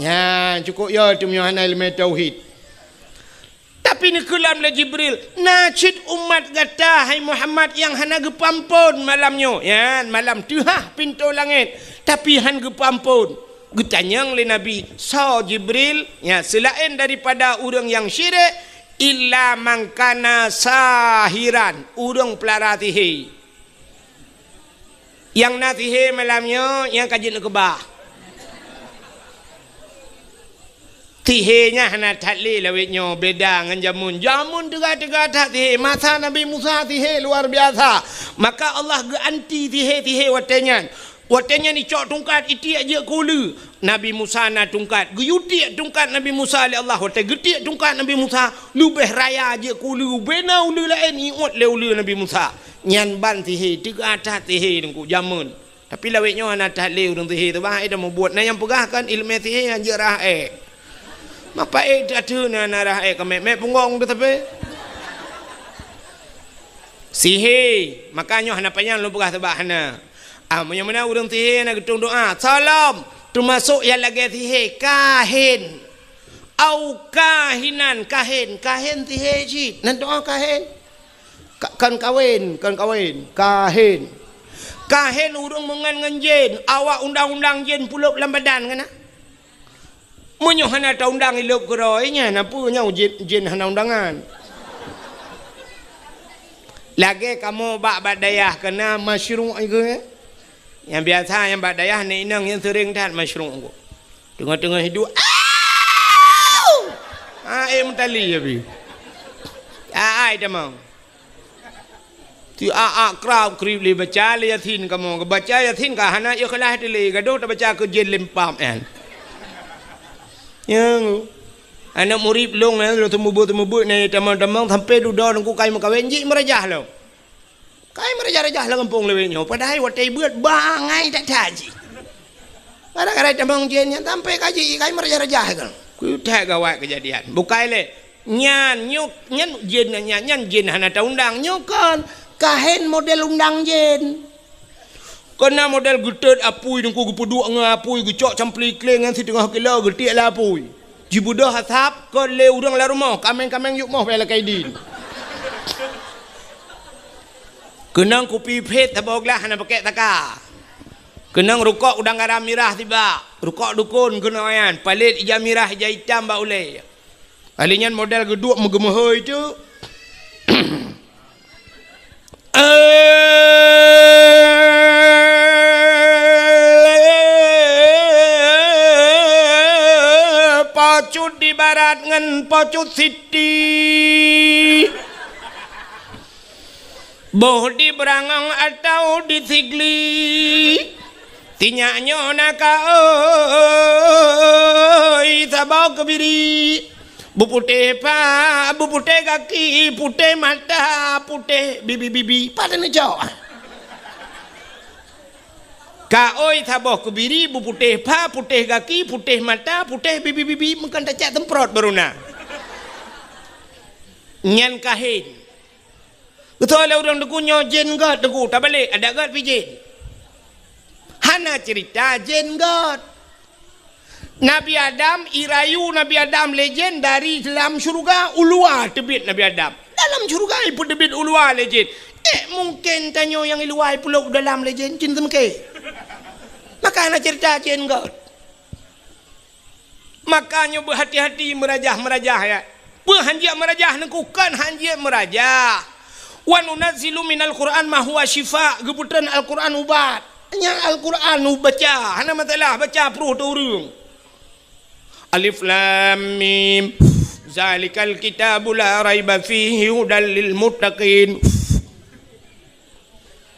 nyan cukôp yo teuh meunyoe hana ileumèe tauhid. Tapi neukeulam lé Jibril, "Na cit umat gata, hai Muhammad, nyang hana geupeuampôn malam nyoe." Nyan, malam teuhah pintoe langét, tapi han geupeuampôn. Geutanyong lé Nabi, "Soe Jibril?" Nyan, seulaén daripada ureueng nyang syirik, "Illa man kana sahiran," ureueng peulara sihé. Nyang na sihé malam nyoe, nyang ka jeuet neukeubah. Sihé nyan hana that lé lawét nyoe, beda ngon jameun. Jameun teuga-teuga that sihé. Masa Nabi Musa sihé luar biasa. Maka Allah geuanti sihé-sihé watèe nyan. Watèe nyan icok tungkat itiek jeuet keu uleue. Nabi Musa na tungkat. Geuyue tiek tungkat Nabi Musa lé Allah. Watèe geutiek tungkat Nabi Musa, leubeh raya jeuet keu uleue. Ubena uleue laén iôt lé uleue Nabi Musa. Nyan ban sihé, teuga that sihé teungku jameun. Tapi lawét nyoe hana that lé ureueng sihé teuh, bah, ai dah mubuet. Na nyang peugah kan ileumèe sihé hanjeuet rhah èk. Mapa èk teuh ateueh na, na rhah èk ka mèk-mèk punggong teuh sabe. Sihé, maka nyoe hana panyang lôn peugah sabab hana. Ah, meunyoe meunan ureueng sihé na geutueng doa, salam, teumasok nyang lagèe sihé, kahin. Au kahinan, kahin, kahin sihé cit. Nan doa kahin. Ka-, kon kawen, kon kawen, kahin. Kahin ureueng meungon ngon jén, awak undang-undang jén pulop lam badan kan na? Meunyoe hana taundang ilop keudroe nyan, na peue nyoe jén, jén hana undangan. Lagèe kamoe bak, bak dayah keunan masyruq iku, eh? Nyang biasa nyang bak dayah nyan inong nyang seuring that masyruq iku. Teungoh-teungoh hidup, au! Ah, eh, meutali ya bi. Ah, ai tamong. Ti a-a krab krib lé baca lé Yasin kamoe. Baca Yasin ka hana ikhlas teuh lé, gadoh tabaca keu jén lempam nyan. Nyang. Aneuk murit lôn nyan, lôn seumeubeuet-seumeubeuet nyan tamong-tamong sampoe dudoe Teungku ka meukawen, jih meurajah lom. Ka meureujah-reujah lam gampông lawét nyoe, padahai watèe beuet bangai that-that jih. Gara-gara tamong jén nyan sampoe ka jih, ka meureujah-reujah kan. Keu that gawat keujadian. Bukai lé. Nyan, nyoe, nyan jén nyan, nyan jén hana taundang. Nyoe kon, kahén model undang jén. Kon na model geutot apui, Teungku, geupeuduek ngon apui, geucok campli kléng nyan siteungoh kilo, geutiek lé apui. Jibeudôh asab, kon lé ureueng lam rumoh, kaméng-kaméng yub moh bèk lakèe idin. Keunong kupi phét saboh glah hana pakèk saka. Keunong rukok udang garam mirah sibak, rukok dukon keunoe nyan, palét ija mirah, ija itam bak ulèe. Ahli nyan model geuduek meugeumeuhôi teuk. Eh, Po Cut di barat ngon Po Cut Siti. Boh di Beurangong atawa di Sigli. Sinyak nyoe na kaôi saboh keubiri. Beuputéh pa, beuputéh gaki, putéh mata, putéh bibi-bibi. Pat neucok? Kaôi saboh keubiri, beuputéh pa, putéh gaki, putéh mata, putéh bibi-bibi. Meukan tacak semprot baru na. Nyan kahén. Geutôi lé ureueng Teungku nyoe jén göt Teungku, tabalek, adak göt pih jén. Hana ceurita jén göt. Nabi Adam, irayu Nabi Adam lé jén dari lam syeuruga, u luwa teubiet Nabi Adam. Dalam syeuruga ipeuteubiet u luwa lé jén. Ék mungken tanyoe nyang i luwa ipeulop u dalam lé jén, cit seumeuke. Maka hana ceurita jén göt. Maka nyoe beuhati-hati meurajah-meurajah, ya. Peue hanjeuet meurajah Teungku, kon hanjeuet meurajah. "Wa nunazzilu minal Qur'an ma huwa syifa," geupeutrön Al-Qur'an ubat. Nyan Al-Qur'an ubaca, hana masalah, baca pruh teu ureueng. Alif Lam Mim. Zalikal kitabu la raiba fihi hudal lil muttaqin.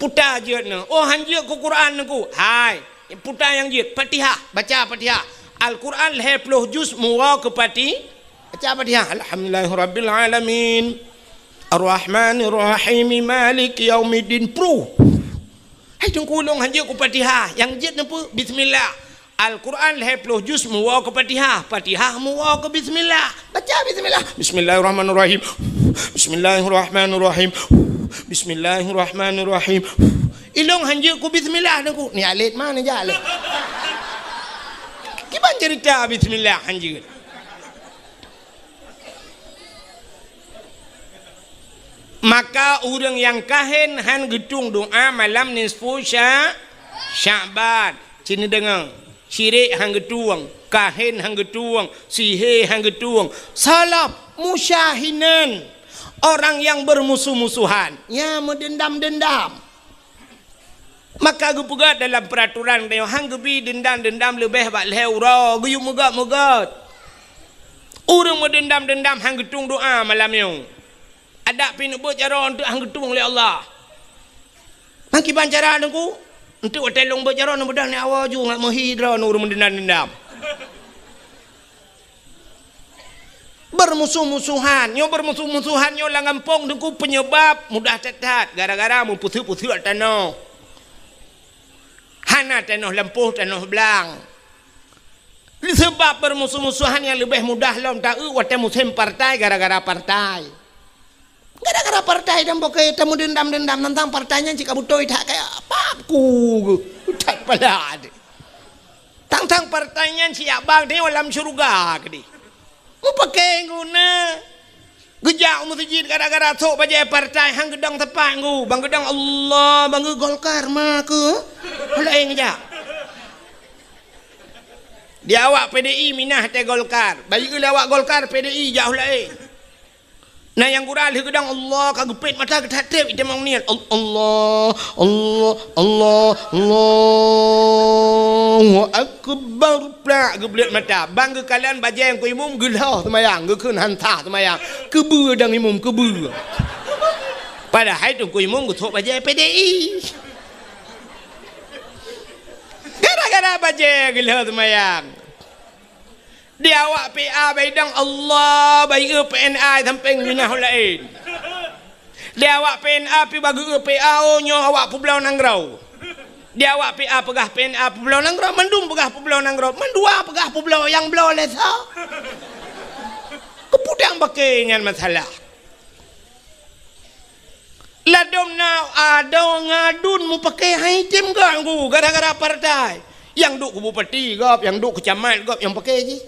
Puta jeuet nyoe. Oh, hanjeuet keu Quran Teungku. Hai, puta nyang jeuet. Fatihah, baca Fatihah. Al-Quran lhèe ploh juz meuwoe keu Fati-, baca Fatihah. Alhamdulillahirabbil alamin. Arrahmanirrahim. Maliki yaumiddin. Pruh. Hai Teungku, lôn hanjeuet keu Fatihah. Nyang jeuet nyoe peue? Bismillah. Al-Quran lhèe ploh juz meuwoe keu Fatihah, Fatihah meuwoe keu bismillah. Baca bismillah. Bismillahirrahmanirrahim. Bismillahirrahmanirrahim. Bismillahirrahmanirrahim. Ilôn hanjeuet keu bismillah Teungku. Ni alet mana jak lé? Kiban cerita bismillah hanjeuet. Maka ureueng nyang kahén han geutueng doa malam nisfu Sya-, Sya'ban. Cit neudeungoe, syirik han geutueng, kahén han geutueng, sihé han geutueng, salaf, musyahinan, orang yang bermusuh-musuhan, nyang meudendam-dendam. Maka geupeugah dalam peuraturan tanyoe, han geubi deundam-deundam leubeh bak lhèe uroe, geuyue meugöt-meugöt. Ureueng meudeundam-deundam han geutueng doa malam nyoe. Adak pih neubeuet jaroe eunteuk han geutueng lé Allah. Meukiban cara Teungku, eunteuk watèe lôn beuet jaroe neubeudôh ni awai ju ngat meuhi droeneuh ureueng meudeundam-deundam. Bermusuh-musuhan. Nyoe bermusuh-musuhan nyoe lam gampông Teungku penyebab mudah that-that gara-gara meupeuseuet-peuseuet tanoh. Hana tanoh lampôh, tanoh blang. Seubab bermusuh-musuhan nyang leubeh mudah lom taeu watèe musém partai gara-gara partai. Gara-gara partai dan pokok tameudendam-dendam tantang partai nyan cit ka beutôi that kaya pap ku that pala deh. Tang-tang partai nyan siyak bang nyoe lam syeuruga keudeh. Mupakè guna. Geujak u meuseujid gara-gara sôk bajèe partai han geudong teupang gu. Bang geudong Allah, bang geu Golkar ma keu. Laén geujak. Di awak P D I minah teuh Golkar. Bayeue lé awak Golkar P D I jak laén. Na nyang gura lheueh geudong Allah ka geupét mata geutat trép itamong niet. Al-, Allah, Allah, Allah, Allahu Akbar. Plak geubleuet mata. Bang geukalon bajèe Teungku Imum geulhôh seumayang, geukheun han sah seumayang. Keubeue dang Imum, keubeue. Padahai Teungku Imum geusôk bajèe P D I. Gara-gara bajèe geulhôh seumayang. Di awak P A baidang Allah, bayeue P N A sampéng minah laén. Di awak P N A pi bageue P A, oh, nyoe awak peubloe nanggroe. Di awak P A peugah P N A peubloe nanggroe, mandum peugah peubloe nanggroe, mandua peugah peubloe nyang bloe lé soe. Keupeue dang paké nyan masalah. Ladom na adoe ngon aduen mupaké hai tem ganggu gara-gara partai. Nyang duek keu bupati gob, nyang duek keu camat gob nyang paké jih.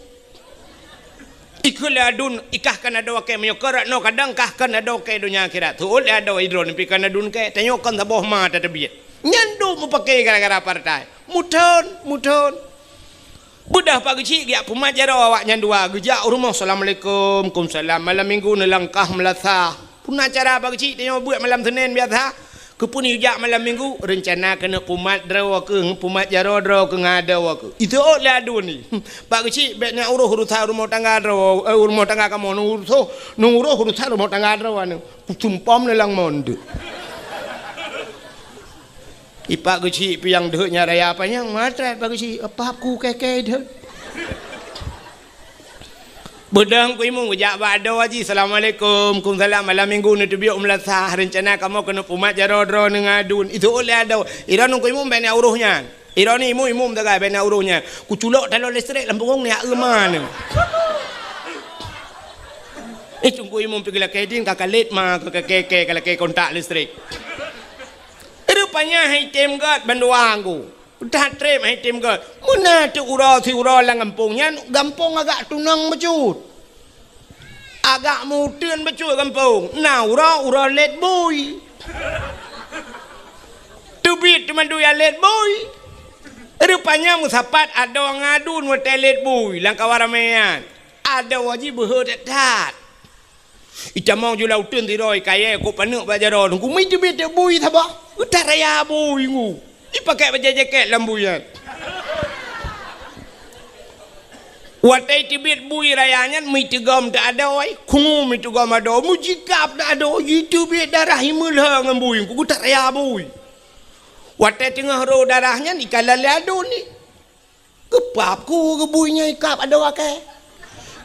Ikheun lé aduen, ikah kan adoe kèe meunyoe keu rot noe kadang kah kan adoe kèe donya akhirat. Teuôt lé adoe idroe neupi kan aduen kèe, tanyoe kon saboh ma tateubiet. Nyan duek mupaké gara-gara partai. Muthon, muthon. Beudôh Pak Geuchik geujak peumat jaroe awaknyan dua, geujak u rumoh, "Assalamualaikum." "Kumsalam." Malam minggu neulangkah meulasah. Peue na cara Pak Geuchik, tanyoe beuet malam Senin biasa. Keupeue neujak malam minggu? Reuncana keuneuk peumat droe keuh, peumat jaroe droe keuh ngon adoe keuh. Iteuôt lé aduen nyan. Pak Geuchik, bèk neuuroh urusan rumoh tangga droe, eh, rumoh tangga kamoe, neuuroh, neuuroh urusan rumoh tangga droe nyan. Peusumpom neulang mon deuh. I Pak Geuchik piang deuh nyan raya panyang, matrat Pak Geuchik, apah ku kèe-kèe deuh. Beudôh Teungku Imum geujak bak adoe jih, "Assalamualaikum." "Kumsalam." "Malam minggu neuteubiet u meulasah, reuncana kamoe keuneuk peumat jaroe droeneuh ngon aduen." Iteuôt lé adoe, "Iroe Teungku Imum bèk neuuroh nyan. Iroe Imum, Imum sagai bèk neuuroh nyan. Kuculok taloe listrik lam punggong neuh euma neuh." Eh, Teungku Imum pi geulakèe din ka kalét ma, ka kèe-kèe ka lakèe kontak listrik. Rupanya hai tem gèt bandua Teungku. That trép hai tem gèt. Meunan teuk uroe siuroe lam gampông nyan, gampông agak tunong bacut. Agak meuteun bacut gampông. Na uroe, uroe lét bui. Teubiet teuma dua lét bui. Rupanya meusapat adoe ngon aduen watèe lét bui lam kawan ramè nyan. Adoe jih beuhe that-that. Itamong ju lam uteuen sidroe kayèe kok paneuk bak jaroe Teungku, meuteubit bui saboh. Geutaraya bui Teungku. Ipakék bajèe jakét lam bui nyan. Watèe teubiet bui raya nyan, meuteugom teuh adoe, khungu meuteugom adoe, meujikab teuh adoe, jiteubiet darah imeulhö ngon bui Teungku, geutaraya bui. Watèe teungoh rô darah nyan, ikalon lé aduen nyan. Geupap ku geubui nyan ikab adoe kèe.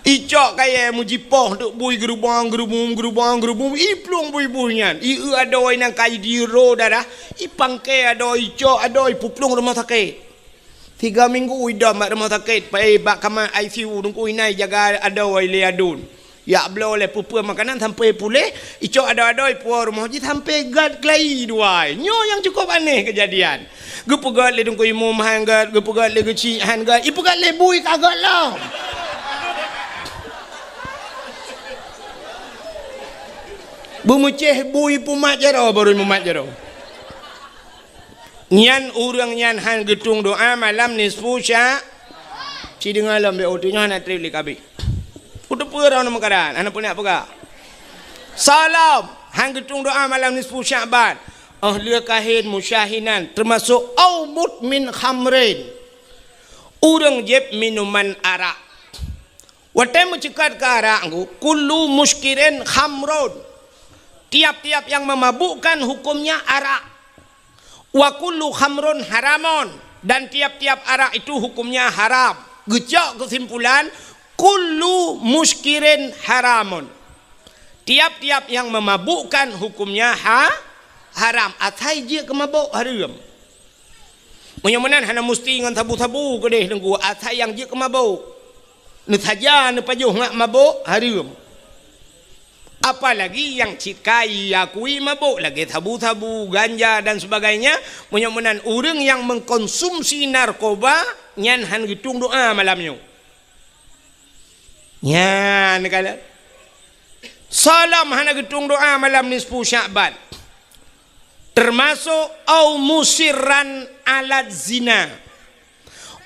Icok kayèe meujipoh teuk bui geurubong, geurubong, geurubong, geurubong, iplueng bui-bui nyan. Ieu adoe nyang ka jidiro darah, ipangkèe adoe, icok adoe, ipeuplueng rumoh sakét. Tiga minggu idong bak rumoh sakét, pai bak kama I C U Teungku, inan ijaga adoe lé aduen. Jak bloe lé peue-peue makanan sampoe puléh, icok adoe-adoe ipuwoe rumoh jih sampoe gèt keulayi dua. Nyoe nyang cukôp aneh keujadian. Geupeugèt lé Teungku Imum han gèt, geupeugèt lé Geuchik han gèt, ipeugèt lé bui ka gèt lom. Beumeucéh bui peumat jaroe, barô mumat jaroe. Nyan ureueng nyan han geutueng doa malam nisfu Sya-, ci deungoe lom, bèk uteunyoe hana trép lé kabeh. Uteupeue droeneuh meukaran, hana peue neuk peugah. Salom, han geutueng doa malam nisfu Sya'ban. Oh lheueh kahén musyahinan, teumasok au mudmin khamrin. Ureueng jieb minuman arak. Watèe meuceukat keu arak Teungku, kullu muskirin khamrun. Tiap-tiap yang memabukkan hukumnya arak. Wa kullu khamrun haramun, dan tiap-tiap arak itu hukumnya haram. Geucok keusimpulan, kullu muskirin haramun. Tiap-tiap yang memabukkan hukumnya ha-, haram. Asai jeuet keu mabök hareuem. Meunyoe meunan hana musti ngon sabu-sabu keudeh Teungku, asai nyang jeuet keu mabök. Neusaja neupajoh ngat mabök hareuem. Apalagi nyang cit ka iakui mabök lagèe sabu-sabu, ganja dan sebagainya, meunyoe meunan ureueng nyang mengkonsumsi narkoba nyan han geutueng doa malam nyoe. Nyan kala. Salom hana geutueng doa malam nisfu Sya'ban. Teumasok au musirran ala zina.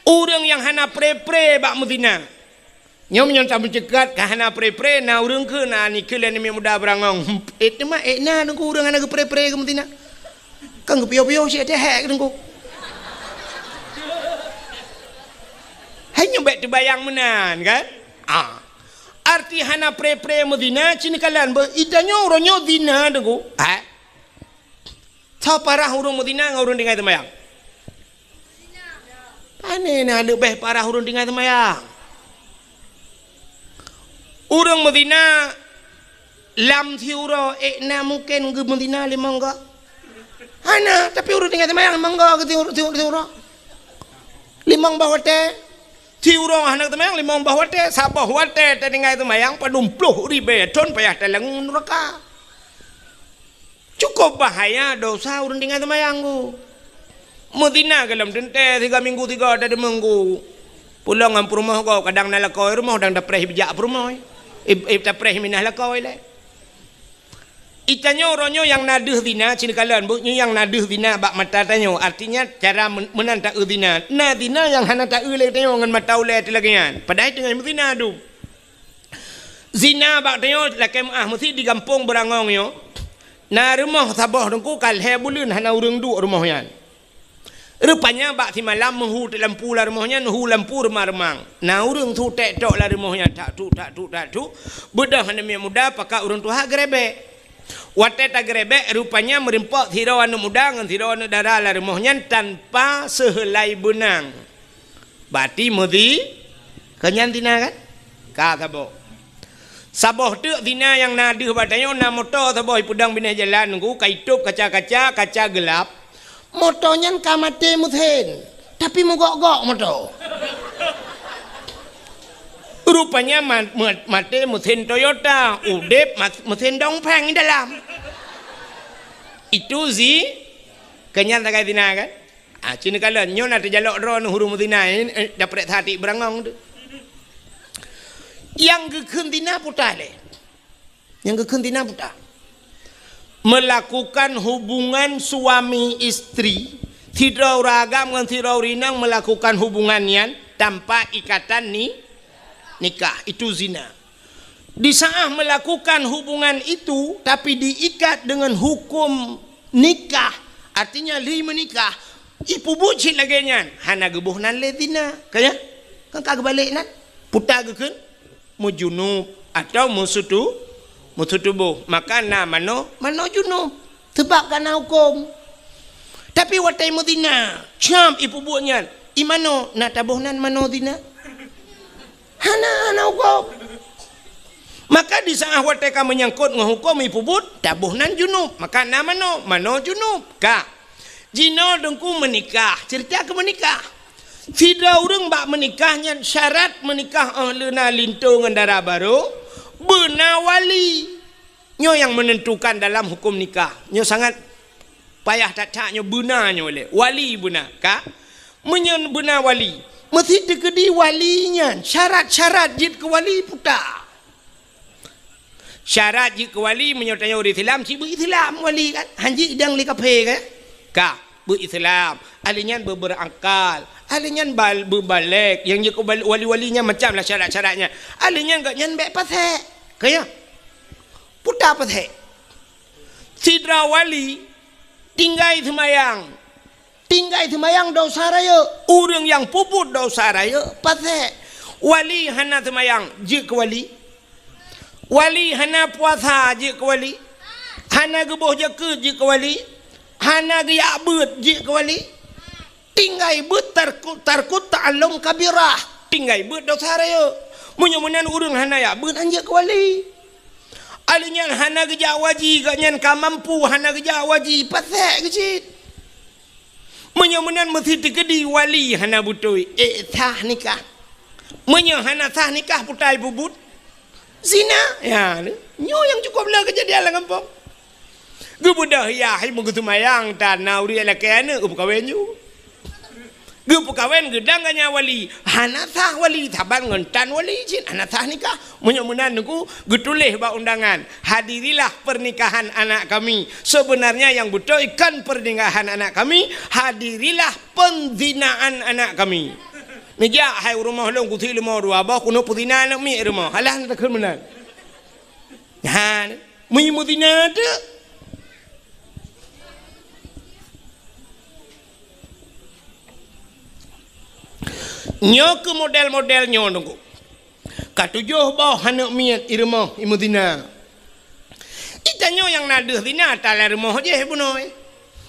Ureueng nyang hana pre-pre bak meuzina. Nyoe meunyoe tameuceukat ka hana pre-pre, na ureueng keu na nikeue lé aneuk muda beurangong. Ék teuma ék na Teungku ureueng hana geupre-pre keu meuzina. Kan geupiôh-piôh cit teuhèk Teungku. Hai nyoe bèk teubayang meunan kan? Ah. Arti hana pre-pre meuzina cit neukalon beuh, i tanyoe uroe nyoe zina Teungku. Ah. Soe parah ureueng meuzina ngon ureueng tinggai seumayang? Pane na leubeh parah ureueng tinggai seumayang. Ureuëng meuzina lam siuroe, ék na mungken geumeuzina limong goe? Hana, tapi ureuëng tinggai seumayang limong goe geusiuroe, siuroe. Limong boh watée. Siuroe hana seumayang limong boh watée, saboh watée tatinggai seumayang padum ploh ribée thon payah talangue nuraka. Cukup bahaya dosa ureuëng tinggai seumayang ku. Meuzina gohlom teuntée siga minggu siga tadeumeung ku. Pulang ngon peurumoh gob, kadang na lakoe rumoh, kadang tapreh bijak peurumoh. Ib-, ib-, tapreh minah lakoe lé. Itanyoe uroe nyoe nyang na deuh zina, cit neukalon, buet nyoe nyang na deuh zina bak mata tanyoe. Artinya, cara men-, meunan taeu zina. Na zina nyang hana taeu lé tanyoe ngon mata ulée teuh lagée nyan. Padahai teungoh meuzina dum. Zina bak tanyoe lakée meuáh meusit di gampông Beurangong nyoe. Na rumoh saboh teungku ka lhée buleuen hana ureuëng duek rumoh nyan. Rupanya bak simalam meuhu teuk lampu lam rumoh nyan, hu lampu reumang-reumang. Na ureuëng su tek tok lam rumoh nyan, tak tuk, tak tuk, tak tuk. Beudôh aneuk miet muda pakat ureuëng tuha geurebek. Watée tageurebek, rupanya meurimpok sidroe aneuk muda ngon sidroe aneuk dara lam rumoh nyan tanpa seuheulai beunang. Bati meuzi, keu nyan zina kan? Ka saboh. Saboh teuk zina nyang na deuh bak tanyoe, na moto saboh ipeudong binéh jalan, nunggu ka itôb kaca-kaca, kaca geulab. Moto nyan ka maté meusén, tapi meugok-gok moto. Rupanya ma-, ma-, maté meusén Toyota, udeb mas-, meusén dongpeng di dalam. Itu zi-, keu nyan sagai zina kan? Ah, cit neukalon, nyoe na teujalok droeneuh ureuëng meuzina, eh, eh, daprek satik Beurangong tu. Nyang geukheun zina puta lé. Nyang geukheun zina puta. Melakukan hubungan suami istri, sidroe ureuëng agam ngon sidroe ureuëng inong melakukan hubungan nyan tanpa ikatan ni-, nikah, itu zina. Di saat melakukan hubungan itu, tapi diikat dengan hukum nikah, artinya lheueh meunikah, ipeubuet cit lagée nyan, hana geuboh nan lé zina. Ka nyan? Kan ka geubalek nan? Puta geukheun meujunub atau meusutu-, meusutuboh. Maka na manoe, manoe junub. Sabab ka na huköm. Tapi watée meuzina, cam ipeubuet nyan, i manoe na taboh nan manoe zina? Hana, hana huköm. Maka di saat watée ka meunyangkot ngon huköm ipeubuet, taboh nan junub. Maka na manoe, manoe junub. Ka. Jinoe teungku meunikah, ceurita keu meunikah. Sidroe ureuëng bak meunikah nyan syarat meunikah óh lheueh na linto ngon dara barô, beuna wali. Nyoe nyang meunentukan dalam huköm nikah. Nyoe sangat payah that-that nyoe beuna nyoe lé. Wali beuna, ka? Meunyoe beuna wali, meusi teukeudi wali nyan syarat-syarat jeuet keu wali puta. Syarat jeuet keu wali meunyoe tanyoe ureuëng Islam, cit beu Islam wali kan? Hanjeuet idang lé kafé kan? Ka, beu Islam. Ahli nyan beu berakal. Ahli nyan bal-, beu balek. Nyang jeuet keu bal-, wali-wali nyan macam lah syarat-syaratnya. Ahli nyan gobnyan bék pasék. Ka ya? Puta pasék. Sidroe wali tinggai seumayang. Tinggai seumayang dosa rayeuk. Ureuëng nyang peubuet dosa rayeuk pasék. Wali hana seumayang, jeuet keu wali. Wali hana puasa, jeuet keu wali. Hana geuboh jakeuet, jeuet keu wali. Hana geujak beuet, jeuet keu wali. Tinggai beuet tarku-, tarkut ta'allum kabirah. Tinggai beuet dosa rayeuk. Meunyoe meunan ureuëng hana jak beuet, han jeuet keu wali. Ahli nyan hana geujak waji, gobnyan ka mampu hana geujak waji, pasék keuh cit. Meunyoe meunan meusi teukeudi wali hana beutôi, ék sah nikah. Meunyoe hana sah nikah, puta ipeubuet zina. Ya, nyoe nyang cukup le keujadian lam gampông. Geubeudôh yah, hai meugeuseumayang, tan na ureuëng lakée aneuëk geupeukawen ju. Geupeukawen geudang ganya wali, hana sah wali, saban ngon tan wali cit, hana sah nikah. Meunyoe meunan teungku, geutuléh bak undangan, "Hadirilah pernikahan anak kami." Sebenarnya yang beutôi kon pernikahan anak kami, hadirilah penzinaan anak kami. Neujak hai u rumoh lôn kusi leumo dua boh, keuneuk peuzina aneuk miet rumoh. Alah, na takheun meunan. Ha, meunyoe meuzina teuk. Nyoe keuh model-model nyoe teungku. Ka tujoh boh aneuk miet i rumoh i meuzina. Itanyoe nyang na deuh zina, ata lam rumoh jih bunoe.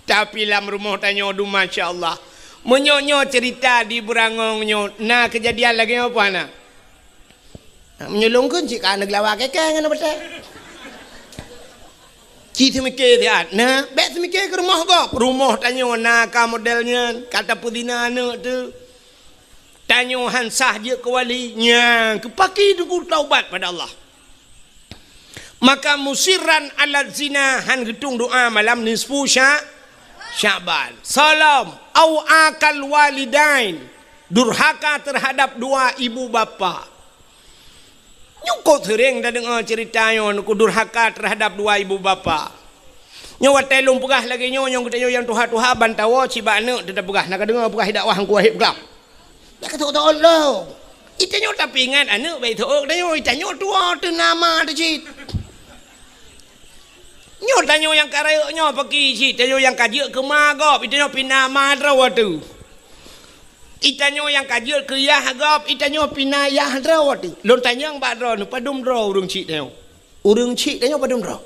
Tapi lam rumoh tanyoe dum, masya Allah. Meunyoe nyoe cerita di Beurangong nyoe, na keujadian lagée nyoe peue hana? Meunyoe lôn kheun cit ka neugeulawa kèe-kèe ngon batèe. Ci teumike siat, nah, bèk teumike keu rumoh gob. Rumoh tanyoe na ka model nyan, ka tapeuzina aneuk teuh. Tanyoe han sah jeuet keu wali, nyan keu paki teungku taubat pada Allah. Maka musirran ala zina, han geutueng doa malam nisfu Sya-, Sya'ban. Salom, au akal walidain, durhaka terhadap dua ibu bapa. Nyoe kok seuréng tadeungoe ceurita nyoe, keu durhaka terhadap dua ibu bapa. Nyoe watèe lôn peugah lagèe nyoe, nyoe geutanyoe nyang tuha-tuha ban tawoe cit bak aneuk teuh tapeugah, na kadeungoe peugah dakwah Teungku Wahid peugah. Nyan ka teuôt-teuôt lom. Itanyoe tapeuingat aneuk bèk teuôt tanyoe, itanyoe tuwoe teuh na ma teuh cit. Nyoe tanyoe nyang ka rayeuk nyoe paki cit, tanyoe nyang ka jeuet keu ma gob, itanyoe pih na ma droe teuh. Itanyoe nyang ka jeuet keu yah gob, itanyoe pih na yah droe teuh. Lôn tanyong bak droeneuh, padum droe ureueng chik tanyoe? Ureueng chik tanyoe padum droe?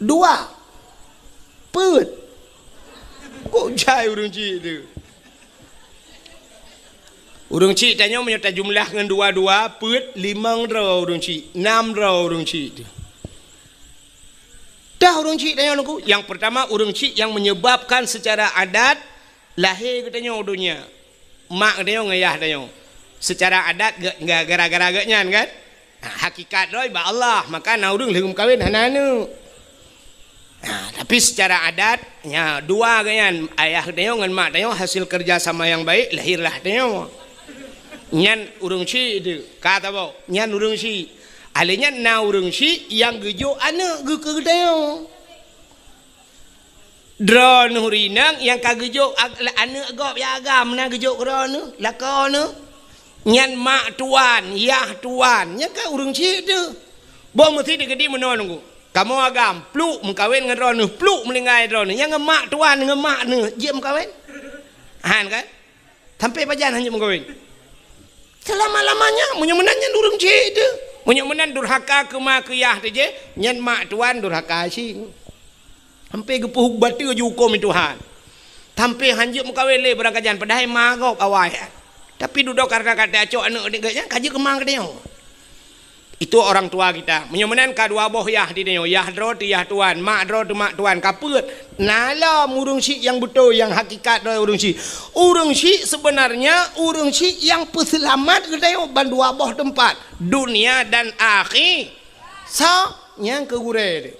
Dua. Peuet. Kok jai ureueng chik teuh? Ureueng chik tanyoe meunyoe tajumlah ngon dua-dua, peuet, limong droe ureueng chik, nam droe ureueng chik teuh. Dah ureueng chik tanyoe Teungku, nyang peurtama ureueng chik nyang menyebabkan secara adat lahé geutanyoe u donya. Mak geutanyoe ngon yah tanyoe. Secara adat ge-, ge-, gara-gara geuh nyan kan? Ha, hakikat droe bak Allah, maka na ureueng lheueh meukawen hana aneuk. Ha, tapi secara adat, nya dua geuh nyan, ayah tanyoe ngon mak tanyoe hasil kerja sama yang baik, lahirlah tanyoe. Nyan ureueng chik teuh, ka tabôh, nyan ureueng chik. Alèh nyan na ureueng chik nyang geujok aneuk geuh keu geutanyoe. Droeneuh rinang nyang ka geujok ag-, aneuk gob nyang agam na geujok keu droeneuh, lakoe neuh. Nyan mak tuan, yah tuan, nyan kan ureueng chik teuh. Boh meusti teukeudi meunoe Teungku. Kamoe agam, pluek meukawen ngon droeneuh, pluek meuninggai droeneuh. Nyan ngon mak tuan, ngon mak neuh, jeuet meukawen? Han kan? Sampai pajan hana meukawen? Selama-lamanya, meunyoe meunan nyan ureueng chik teuh. Meunyoe meunan durhaka keu ma keu yah teuh jih, nyan mak tuan durhaka cit. Sampai geupeuhuk bateue jihukôm lé Tuhan. Sampai han jeuet meukawen lé barangkajan, padahai ma gob awai. Tapi dudoe karena ka tacok aneuk geuh nyan, ka jeuet keu ma geutanyoe. Itu orang tua kita. Meunyoe meunan ka dua boh yah di tanyoe, yah droe teuh yah tuan, mak droe teuh mak tuan, ka peuet. Na lom ureueng chik nyang beutôi, nyang hakikat droe ureueng chik. Ureueng chik sebenarnya ureueng chik nyang peuseulamat geutanyoe ban dua boh teumpat, dunia dan akhi-, sa-, nyan keu gurèe teuh.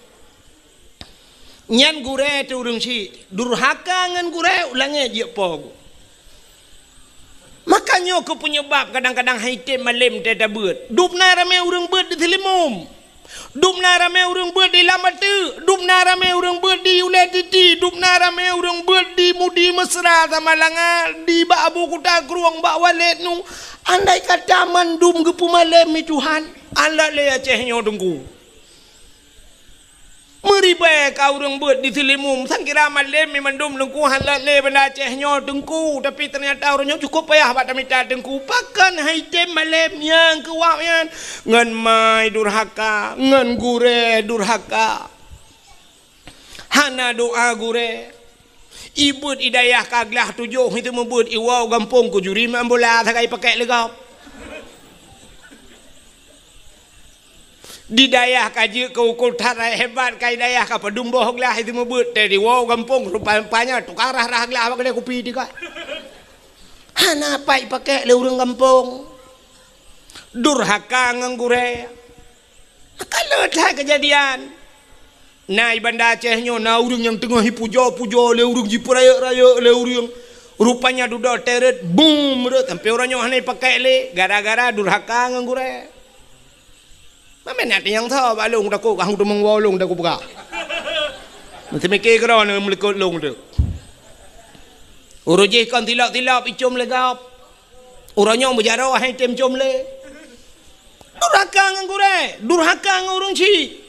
Nyan gurèe teuh ureueng chik, durhaka ngon gurèe, u langèt jeuet po geuh. Maka nyoe keuh peunyeubab kadang-kadang han item malem teuh tabeuet. Dum na ramè ureueng beuet di Seulimeum. Dum na ramè ureueng beuet di Lam Ateuk. Dum na ramè ureueng beuet di Ulèe Titi. Dum na ramè ureueng beuet di Mudi Mesra Samalanga, di bak Abu Kuta Krueng, bak Waled nu. Andai kata mandum geupeumalem lé Tuhan, alat lé Aceh nyoe Teungku. Meuribèe ka ureueng beuet di Seulimeum, sangkira malem mandum Teungku han lé Banda Aceh nyoe Teungku, tapi teunyata ureueng nyoe cukôp payah bak tamita Teungku. Pakon han item malem nyang keu wak nyan? Ngon ma durhaka, ngon gurèe durhaka. Hana doa gurèe. Ibeuet i dayah ka glah tujoh, itu meubeuet iwoe gampông keu juri main bola sagai pakèk lé gob. Di dayah ka jeuet keu ukul that hebat, ka i dayah ka padum boh glah itu meubeuet, teuh iwoe gampông rupa-rupanya tukang rhah-rhah glah bak keudè kupi teuka. Hana pat ipakèk lé ureueng gampông. Durhaka ngon gurèe. Ka le that keujadian. Na i Banda Aceh nyoe na ureueng nyang teungoh ipujoe-pujoe lé ureueng, jipeurayeuk-rayeuk lé ureueng. Rupanya dudoe teuh rhot, bum, rhot, sampoe uroe nyoe hana ipakèk lé gara-gara durhaka ngon gurèe. Mamèn na teunyang tho bak lôn, takot kah teumong woe lôn, takot peugah. Meuteumike keudroe neuh meulikot lôn teuh. Uroe jih kon tilop-tilop icôm lé gob. Uroe nyoe meujaroe han item com lé. Durhaka ngon gurèe, durhaka ngon ureueng chik.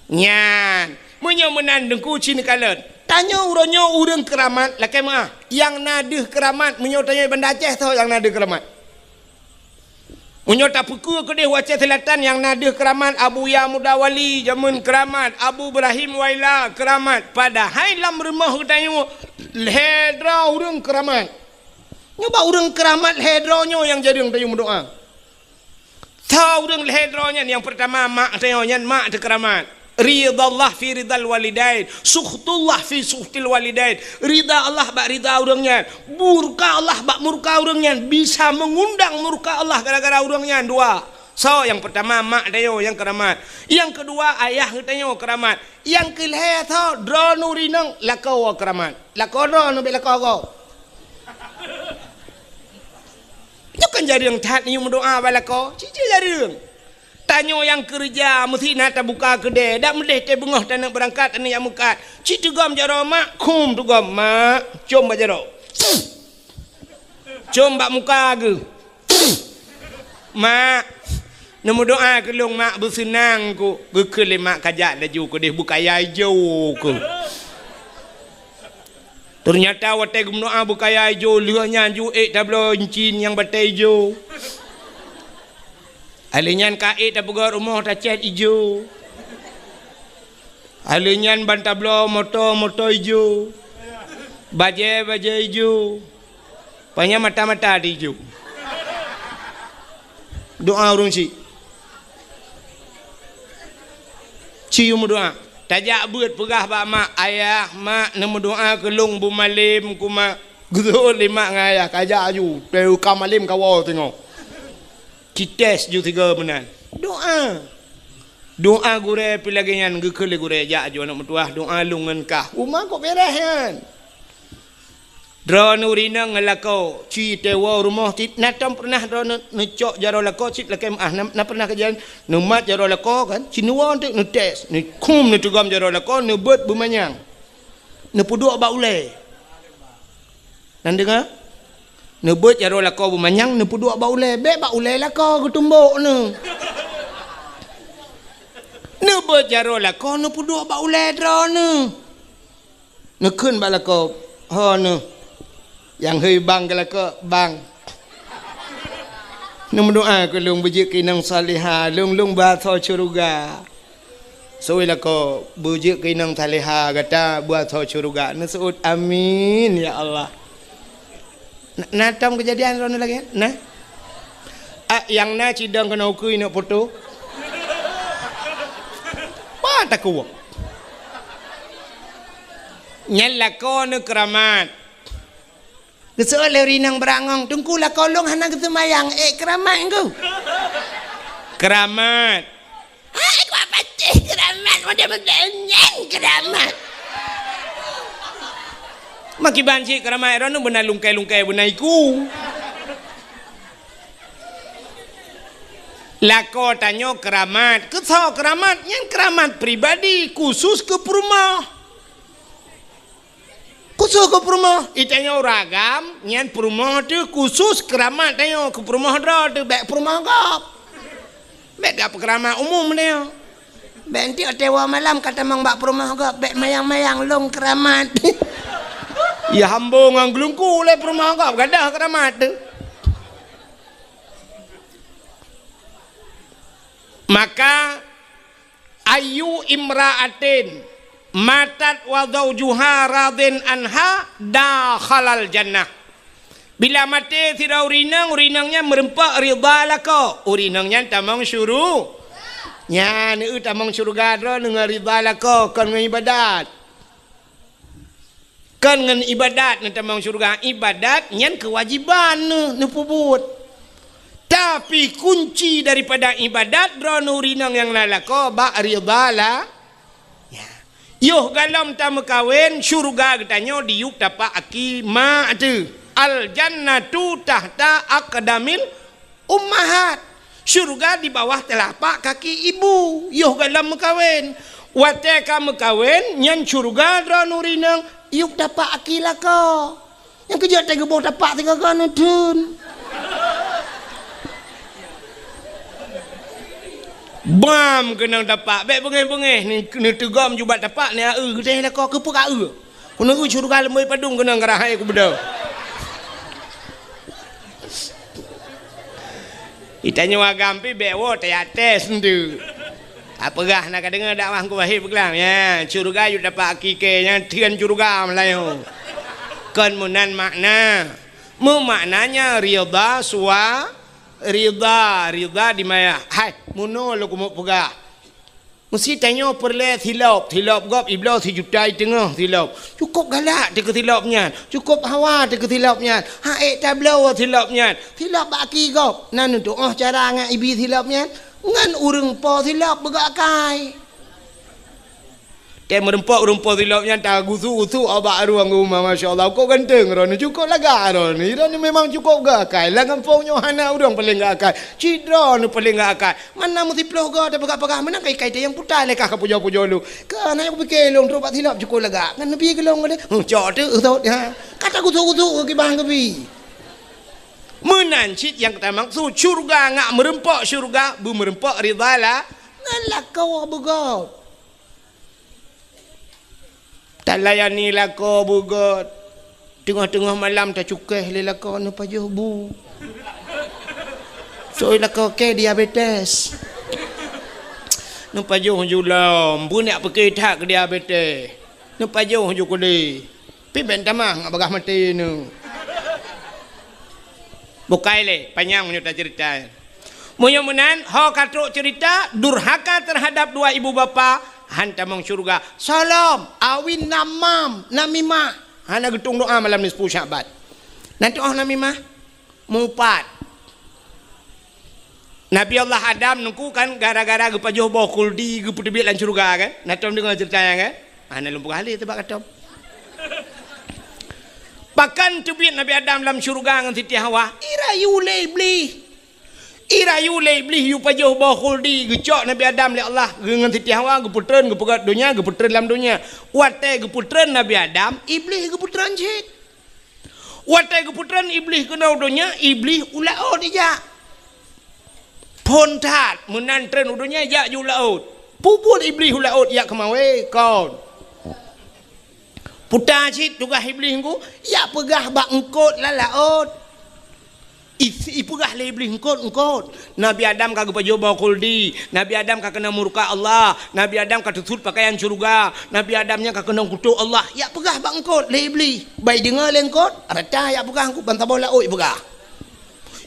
Nyan, meunyoe meunan Teungku ci neukalon. Tanyoe uroe nyoe ureueng keuramat, lakèe meu'ah. Nyang na deuh keuramat, meunyoe tanyoe Banda Aceh soe nyang na deuh keuramat? Meunyoe tapeukeue keudeh u Aceh Selatan nyang na deuh keuramat, Abuya Muda Wali jameun keuramat, Abu Ibrahim Waila keuramat. Padahai lam rumoh geutanyoe lhèe droe ureueng keuramat. Nyoe bak ureueng keuramat lhèe droe nyoe nyang jareueng tanyoe meudoa. Tho ureuëng lhée droe nyan, nyang peurtama mak tanyoe nyan, mak teukeuramat. Ridallah fi ridal walidain, sukhtullah fi sukhtil walidain. Rida Allah bak rida ureuëng nyan, murka Allah bak murka ureuëng nyan, bisa meungundang murka Allah gara-gara ureuëng nyan dua. Soe nyang peurtama mak tanyoe nyang keuramat. Nyang keudua ayah geutanyoe keuramat. Nyang keulhée tho droeneuh rinong lakoe keuramat. Lakoe droeneuh bék lakoe gob. Nyoe kan jareueng that neuyue meudoá bak lakoe, cit-cit jareueng. Tanyoe nyang keureuja meusti na tabuka keudée, dak meudeh teubeungoh taneuk beurangkat taneuk jak meukat. Cit teugom jaroe mak, khum teugom mak, com bak jaroe. Com bak muka geuh. Mak, neumeudoá keu lôn mak, beuseunang ku. Geukheun lé mak kajak laju keudeh beukaya ijo keuh. Teunyata watée geumeudoá beukaya ijo, lheueh nyan ju ék tabloe incin nyang batée ijo. Alheuh nyan ka ék tapeugöt rumoh tacét ijo. Alheuh nyan ban tabloe moto, moto ijo. Bajée, bajée ijo. Panyang mata-mata di ju. Doa ureuëng chik. Ci yue meudoá. Tajak beuet peugah bak mak, "Ayah, mak, neumeudoá keu lôn beumalem ku mak." Geuseuôt lé mak ngon ayah, kajak ju. Teuka malem kawoe singoh. Cites ju sigoe meunan. Doa. Doa gurée pi lagée nyan geukheun lé gurée, "Jak ju aneuëk meutuwah, doa lôn ngon kah." Uma kok beres nyan. Droeneuh rinong ngon lakoe, ci teuwoe rumoh cit, na tom peureunah droeneuh neucok jaroe lakoe cit lakée meuáh, na, na peureunah kejadian neumat jaroe lakoe kan, ci neuwoe teuk neutes, neukhum neuteugom jaroe lakoe, neubeuet beumanyang. Neupeuduek bak ulée. Nan deungoe? Neubeuet jaroe lakoe beumanyang, neupeuduek bak ulée, bék bak ulée lakoe geutumbok neuh. Neubeuet jaroe lakoe, neupeuduek bak ulée droeneuh. Neukheun bak lakoe, "Ho neuh, nyang hei bang keu lakoe, bang. Neumeudoá keu lôn beujeuet keu inong salihah, lôn, lôn beuasoe syeuruga." Seuôt lakoe, "Beujeuet keu inong salihah gata beuasoe syeuruga." Neuseuôt, "Amin, ya Allah." Na, na tom keujadian droeneuh lagée nyan? Na? Ah, nyang na cidong keunoe ukeue neuk poto. Bah takue. Nyan lakoe neuh keuramat. Geuseuôt lé ureuëng inong beurangong, "Teungku, lakoe lôn hana geuseumayang, ék keuramat ngku." Keuramat. Hai, kuat patéh keuramat, model-model nyan keuramat. Makiban cit keuramat droeneuh beuna lungkai-lungkai beuna iku. Lakoe tanyoe keuramat, keu soe keuramat, nyan keuramat pribadi khusus keu peurumoh. Khusus keu peurumoh, i tanyoe ureuëng agam, nyan peurumoh teuh khusus keuramat tanyoe, keu peurumoh droe teuh bék peurumoh gob. Bék gak peukeuramat umum tanyoe. Bék enteuk watée woe malam ka tamong bak peurumoh gob, bék mayang-mayang lôn keuramat. Ya hambo ngon geulungku lé peurumoh gob, gadôh keuramat teuh. Maka, "Ayyu imra'atin matat wa zaujuha radin anha dakhalal jannah." Bila maté sidroe ureuëng inong, ureuëng inong nyan meureumpok ridha lakoe, ureuëng inong nyan tamong syuru-, nyan, eu, tamong syeuruga droeneuh ngon ridha lakoe, kon ngon iébadat. Kon ngon iébadat neutamong syeuruga, iébadat nyan keuwajéban neuh neupeubuet. Tapi kunci daripada iébadat droeneuh ureuëng inong nyang na lakoe bak ridha la-, ya. Yoh gohlom tameukawen, syeuruga geutanyoe diyueb tapak aki mak teuh. Al jannatu tahta aqdamil ummahat. Syeuruga di bawah teulapak kaki ibu, yoh gohlom meukawen. Watée ka meukawen, nyan syeuruga droeneuh ureuëng inong, yueb tapak aki lakoe. Nyang keujeuet teuh geuboh tapak sigoe-goe neutheun. Bam keunong tapak, bék beungéh-beungéh, ni, neuteugom ju bak tapak, ni aeu geutéh lakoe keupeue ka eu. Keuneuk syeuruga leumoi padum keunong geurahai kubeudôh. Itanyoe agam pih bék woe teuyates nteuk. Apeugah na ka deungoe dakwah Teungku Wahé peugah, ya, syeuruga yue dapat hakiki nyan theun syeuruga meulayeue. Kon meunan makna. Meumaknanya ridha sua-, Ridha, ridha di maya. Hai, meunoe lôn keumeung peugah. Meusti tanyoe peureulée silop, silop gob ibloe sijuta i teungoh silop. Cukôp galak teuh keu silop nyan, cukôp hawa teuh keu silop nyan, han ék tabloe silop nyan. Silop bak aki gob, na neutuoh cara ngon ibi silop nyan, ngon ureuëng po silop beugok akai. Tée meurumpok-rumpok silop nyan tagusu-gusu bak ruang uma, masya Allah, kok ganteng droeneuh, cukôp lagak droeneuh. Droeneuh memang cukôp geuakai. Lam gampông nyoe hana ureuëng paleng geuakai. Cit droeneuh paleng geuakai. Mana meusiplôh goe tapeugah-peugah, meunan kai-kai tayang putai lé kah ka pujoe-pujoe lôn. Ka na nyang kupike lôn trok bak silop cukôp lagak. Ngon neubi keu lôn lé. Huh, cok teuk sot, ha. Ka tagusu-gusu keu kibang keubi. Meunan cit nyang tamaksud syurga, ngat meurumpok syurga, beumeurumpok ridha la-, ngon lakoe beugôt. Talayani lakoe beugôt. Teungoh-teungoh malam tacukéh lé lakoe neupajoh bu. Soe lakoe kée diabetes. Neupajoh ju lom, beunyak peuke that keu diabetes. Neupajoh ju keudeh. Pih bèk tamah ngat bagah maté nyoe. Bukai lé, panyang meunyoe taceurita. Meunyoe meunan, ho ka trok ceurita durhaka teuhadab dua ibu bapa, han tamong syeuruga. Solom, awin namam, namimah. Hana geutung doa malam nisfu Sya'ban. Nan teuh namimah, mupat. Nabi Allah Adam nungku kan gara-gara geupajoh boh khuldi geupeuteubiet lam syeuruga kan? Na tom deungoe ceurita nyan kan? Hana lôn peugah lé teuh bak katom. Pakon teubiet Nabi Adam lam syeuruga ngon Siti Hawa? Irayu lé Iblih. Irayu lé Iblih yue pajoh boh khuldi geucok Nabi Adam lé Allah ngon Siti Hawa geupeutreun geupeugöt donya geupeutreun lam donya. Watée geupeutreun Nabi Adam, Iblih geupeutreun cit. Watée geupeutreun Iblih keunoe donya, Iblih u laôt ijak. Phon that meunan treun u donya jak ju laôt. Peue buet Iblih u laôt jak keumawe kon. Puta cit tugaih Iblih ngku, jak peugah bak eungkôt lam laôt. I-, ipeugah lé Iblih eungkôt-eungkôt. Nabi Adam ka geupajoh boh khuldi. Nabi Adam ka keunong murka Allah. Nabi Adam ka teusut pakaian syeuruga. Nabi Adam nyan ka keunong kutok Allah. Jak peugah bak eungkôt lé Iblih. Bai deungoe lé eungkôt, rata jak peugah eungkôt ban saboh laôt peugah.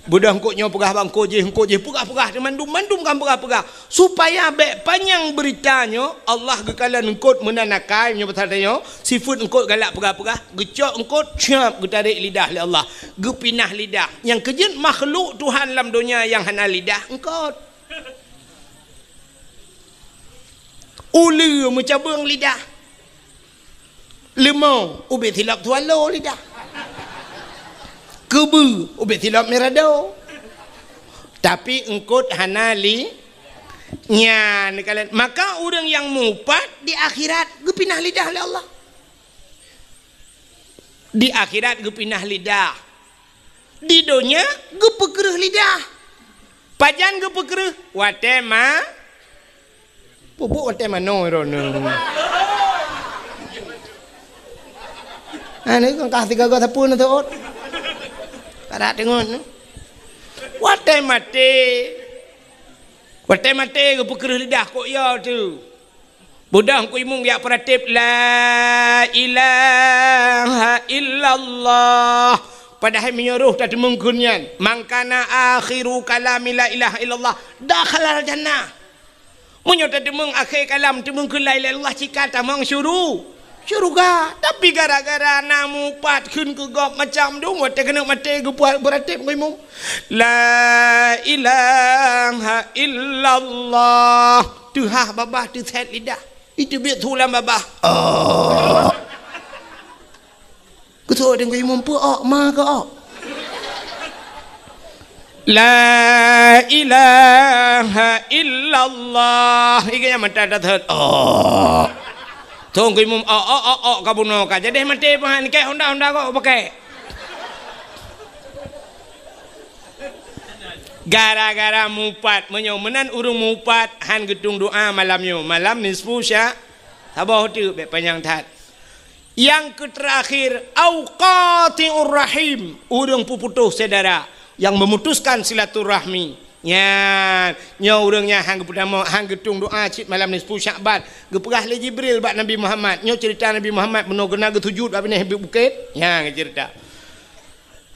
Beudôh eungkôt nyoe peugah bak eungkôt jéh, eungkôt jéh peugah-peugah, mandum-mandum kan peugah-peugah. Supaya bèk panyang beurita nyoe, Allah geukalon eungkôt meunan akai, meunyoe pasal tanyoe, sifeuet eungkôt galak peugah-peugah, geucok eungkôt, cap, geutarek lidah lé Allah, geupinah lidah. Nyang keujeuet makhluk Tuhan lam donya nyang hana lidah, eungkôt. Uleue meucabeueng lidah. Leumo ubé silop swallow lidah. Keubeue ubé silop mirado. Tapi eungkôt hana li-, nyan kalon. Maka ureuëng nyang mupat di akhirat geupinah lidah lé Allah. Di akhirat geupinah lidah. Di donya geupeukreueh lidah. Pajan geupeukreueh? Watée ma-, pupuk watée manoe droeneuh. Ha, ni kan kah tiga gata pun tu. Kada tengok ni. Watée maté. Watée maté geupeukreueh lidah kok ya tu. Beudôh Teungku Imum jak peurateb, "La ilaha illallah." Padahai meunyoe roh tateumeung kheun nyan, "Man kana akhiru kalami la ilaha illallah, dakhalal jannah." Meunyoe tateumeung akhé kalam teumeung kheun la ilaha illallah, cit ka tamong syuru-, syeuruga. Tapi gara-gara na mupat kheun keu gob macam dum, watée keuneuk maté geupeu-, peurateb Teungku Imum, "La ilaha illallah." Teuhah babah teusét lidah. Iteubiet su lam babah. Oh. Keusoe Teungku Imum peue ok, ma keu ok. La ilaha illallah. Iga nyang mata that that. Oh. Teungku Imum ok, ok, ok, ok, ka bunoe ka. Jadi maté pahan kek honda-honda kok pakai. Gara-gara mupat, meunyoe meunan ureuëng mupat han geutung doa malam nyoe, malam nisfu sya-, saboh teuk bèk panyang that. Nyang keuterakhir, au qati'ur rahim, ureuëng peuputôh syedara, nyang memutuskan silaturahmi. Nyan, nyoe ureuëng nyan han geupeutamong, han geutung doa cit malam nisfu Sya'ban. Geupeugah lé Jibril bak Nabi Muhammad, nyoe ceurita Nabi Muhammad bunoe geuneuk geusujut bak binéh bukét. Nyan geuceurita.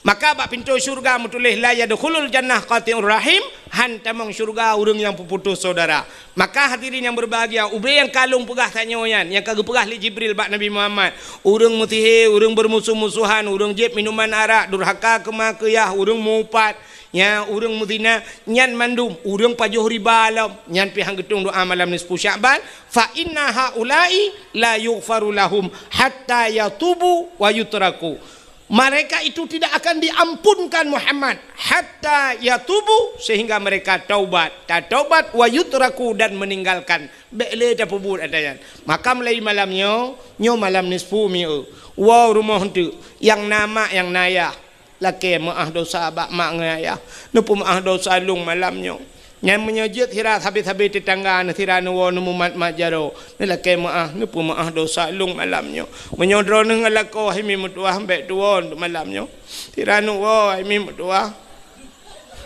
Maka bak pintoe syeuruga meutuléh, "La yadkhulul jannah qati'ur rahim," han tamong syeuruga ureuëng nyang peuputôh syedara. Maka hadirin nyang berbahagia, ubé nyang ka lôn peugah tanyoe nyan, nyang ka geupeugah lé Jibril bak Nabi Muhammad, ureuëng meusihé, ureuëng beurmusoh-musohan, ureuëng jieb minuman arak, durhaka keu ma keu yah, ureuëng meuupat, nya ureuëng meuzina, nyan mandum ureuëng pajoh riba lom, nyan pih han geutueng doa malam nisfu Sya'ban, "Fa inna haula'i la yughfaru lahum hatta yatubu wa yutraku." Mereka itu tidak akan diampunkan Muhammad hatta yatubu, sehingga mereka taubat, tataubat, wa yutraku, dan meninggalkan. Bék lé tapeubuet ata nyan. Maka mulai malam nyoe, nyoe malam nisfu mi'u. Woe rumoh teuk, nyang na mak nyang na yah. Lakée meuáh dosa bak mak ngon ayah. Neupeumeuáh dosa lôn malam nyoe. Nyan meunyoe jeuet sira sabe-sabe teutangga neuh sira neuwoe neumumat-mat jaroe, neulakée meuáh, neupeumeuáh dosa lôn malam nyoe. Meunyoe droeneuh ngon lakoe hai mi meutuwah, bék tuwoe malam nyoe. Sira neuwoe hai mi meutuwah,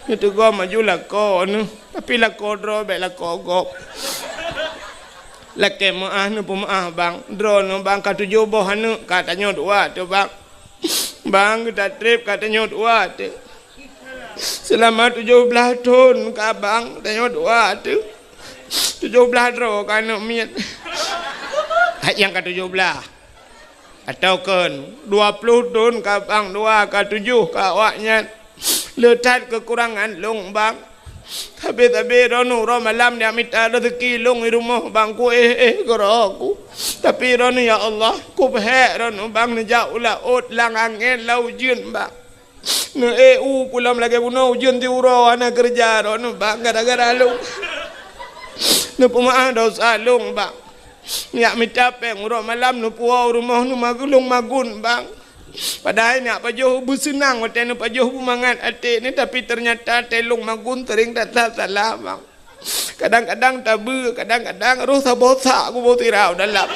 neuteugom aju lakoe neuh, tapi lakoe droe bék lakoe gob. Lakée meuáh, neupeumeuáh bang. Droeneuh bang ka tujoh boh aneuëk, ka tanyoe dua teuh bang. Bang, geuta treb ka tanyoe dua teuh. Seulama tujoh blaih thon ka bang, tanyoe dua teuh. Tujoh blaih droe ka aneuëk miet. Hai nyang ka tujoh blaih. Atawa kon, dua ploh thon ka bang, dua ka tujoh ka awaknyan. Le that keukurangan lôn bang. Sabe-sabe droeneuh uroe malam neujak mita rezeki lôn di rumoh bang, ku éh-éh keudroe ku. Tapi droeneuh ya Allah, kupeuhék droeneuh bang neujak u laôt lam angén lam ujeuen bang. Neuék u ku lom lagée bunoe ujeuen siuroe hana keureuja droeneuh bang gara-gara lôn. Neupeumeuáh dosa lôn bang. Neujak mita péng uroe malam neupuwoe u rumoh neumagun lôn magun bang. Padahai neujak pajoh beuseunang watée neupajoh beumangat até nyoe, tapi teunyata até lôn magun seuring that-that salah bang. Kadang-kadang tabeue, kadang-kadang roh saboh sak kuboh sira u dalam.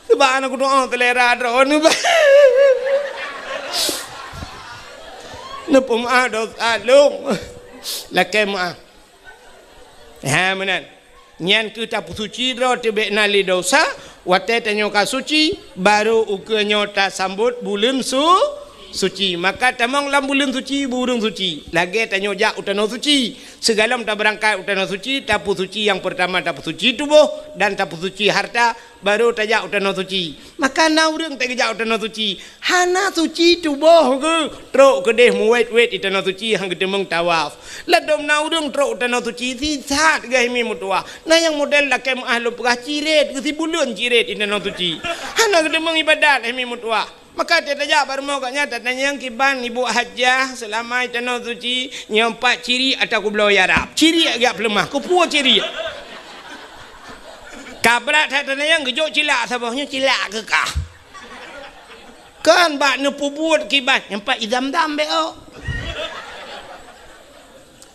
Sabab hana kudoa seulera droeneuh bang. Neupeumeuáh dosa lôn. Lakée meuáh. Ha meunan. Nyan keuh tapeusuci droe teuh bék na lé dosa, watée tanyoe ka suci, barô ukeue nyoe tasambot buleuen su-, suci. Maka tamong lam buleuen suci, beu ureuëng suci. Lagée tanyoe jak u tanoh suci. Sigohlom tabeurangkat u tanoh suci, tapeusuci nyang peurtama tapeusuci tuboh dan tapeusuci hareuta, barô tajak u tanoh suci. Maka na ureuëng teuk geujak u tanoh suci, hana suci tuboh geuh, trok keudeh meuwét-wét di tanoh suci han geuteumeung tawaf. Ladôm na ureuëng trok u tanoh suci sisat geuh hai mi meutuwah. Na nyang model lakée meuáh lôn peugah cirét geuh sibuleuen cirét di tanoh suci. Hana geuteumeung iébadat hai mi meutuwah. Maka tajak bak rumoh gobnyan tatanyong kiban ibu hajah seulama di tanoh suci nyoe pat cirét atawa kubloe Arab. Cirét geujak peuleumah, kupuwoe cirét. Ka brat that tatanyong geujok cilak saboh nyoe cilak keu kah. Kan bak neupeubuet kiban nyang pat i Zam-Zam bék ôk.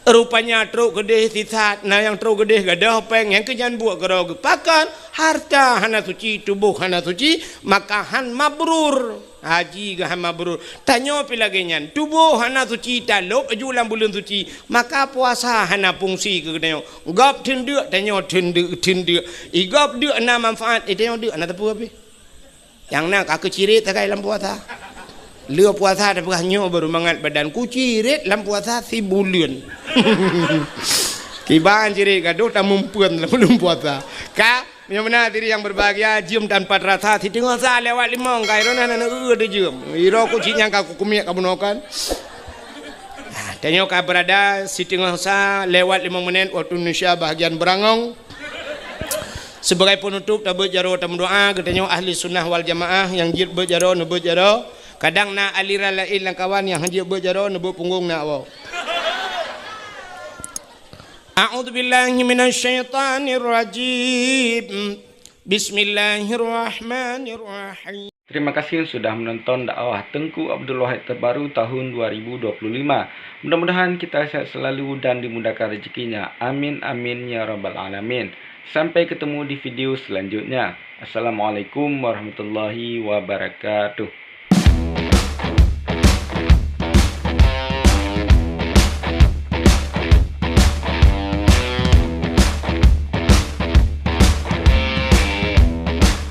Rupanya trok keudeh sisat, na nyang trok keudeh gadôh péng nyang keu nyan buet keudroe geuh. Pakon? Hareuta hana suci, tuboh hana suci, maka han mabrur. Haji geuh han mabrur. Tanyoe pih lagée nyan, tuboh hana suci, talôb aju lam buleuen suci, maka puasa hana fungsi keu geutanyoe. Gob theun deuk, tanyoe theun deuk, theun deuk. I gob deuk na manfaat, i tanyoe deuk hana teupeu pih. Nyang na ka keucirét sagai lam puasa. Lheueh puasa tapeugah nyoe baru mangat badan kucirét lam puasa sibuleuen. Kiban cirét gadoh tamumpeuen lam buleuen puasa. Ka, meunyoe meunan diri nyang berbahagia, jeuem tanpa terasa, siteungoh sa lewat limong, ka droeneuh hana neueu teujeuem. Iroe kucing nyang ka kukumiek ka bunoe kan. Tanyoe ka berada siteungoh sa lewat limong menit waktu Indonesia bahagian beurangong. Sibagai penutup, tabeuet jaroe tameudoa, geutanyoe ahli sunnah wal jamaah nyang jeuet beuet jaroe, neubeuet jaroe. Kadang na aliran laén lam kawan nyang han jeuet beuet jaroe, neubeuet punggong na awak. A'udzubillahi minasyaitonirrajim. Bismillahirrahmanirrahim. Terima kasih sudah menonton dakwah Teuku Abdul Wahid terbaru tahun dua ribu dua puluh lima. Mudah-mudahan kita sehat selalu dan dimudahkan rezekinya. Amin, amin, ya rabbal alamin. Sampai ketemu di video selanjutnya. Assalamualaikum warahmatullahi wabarakatuh.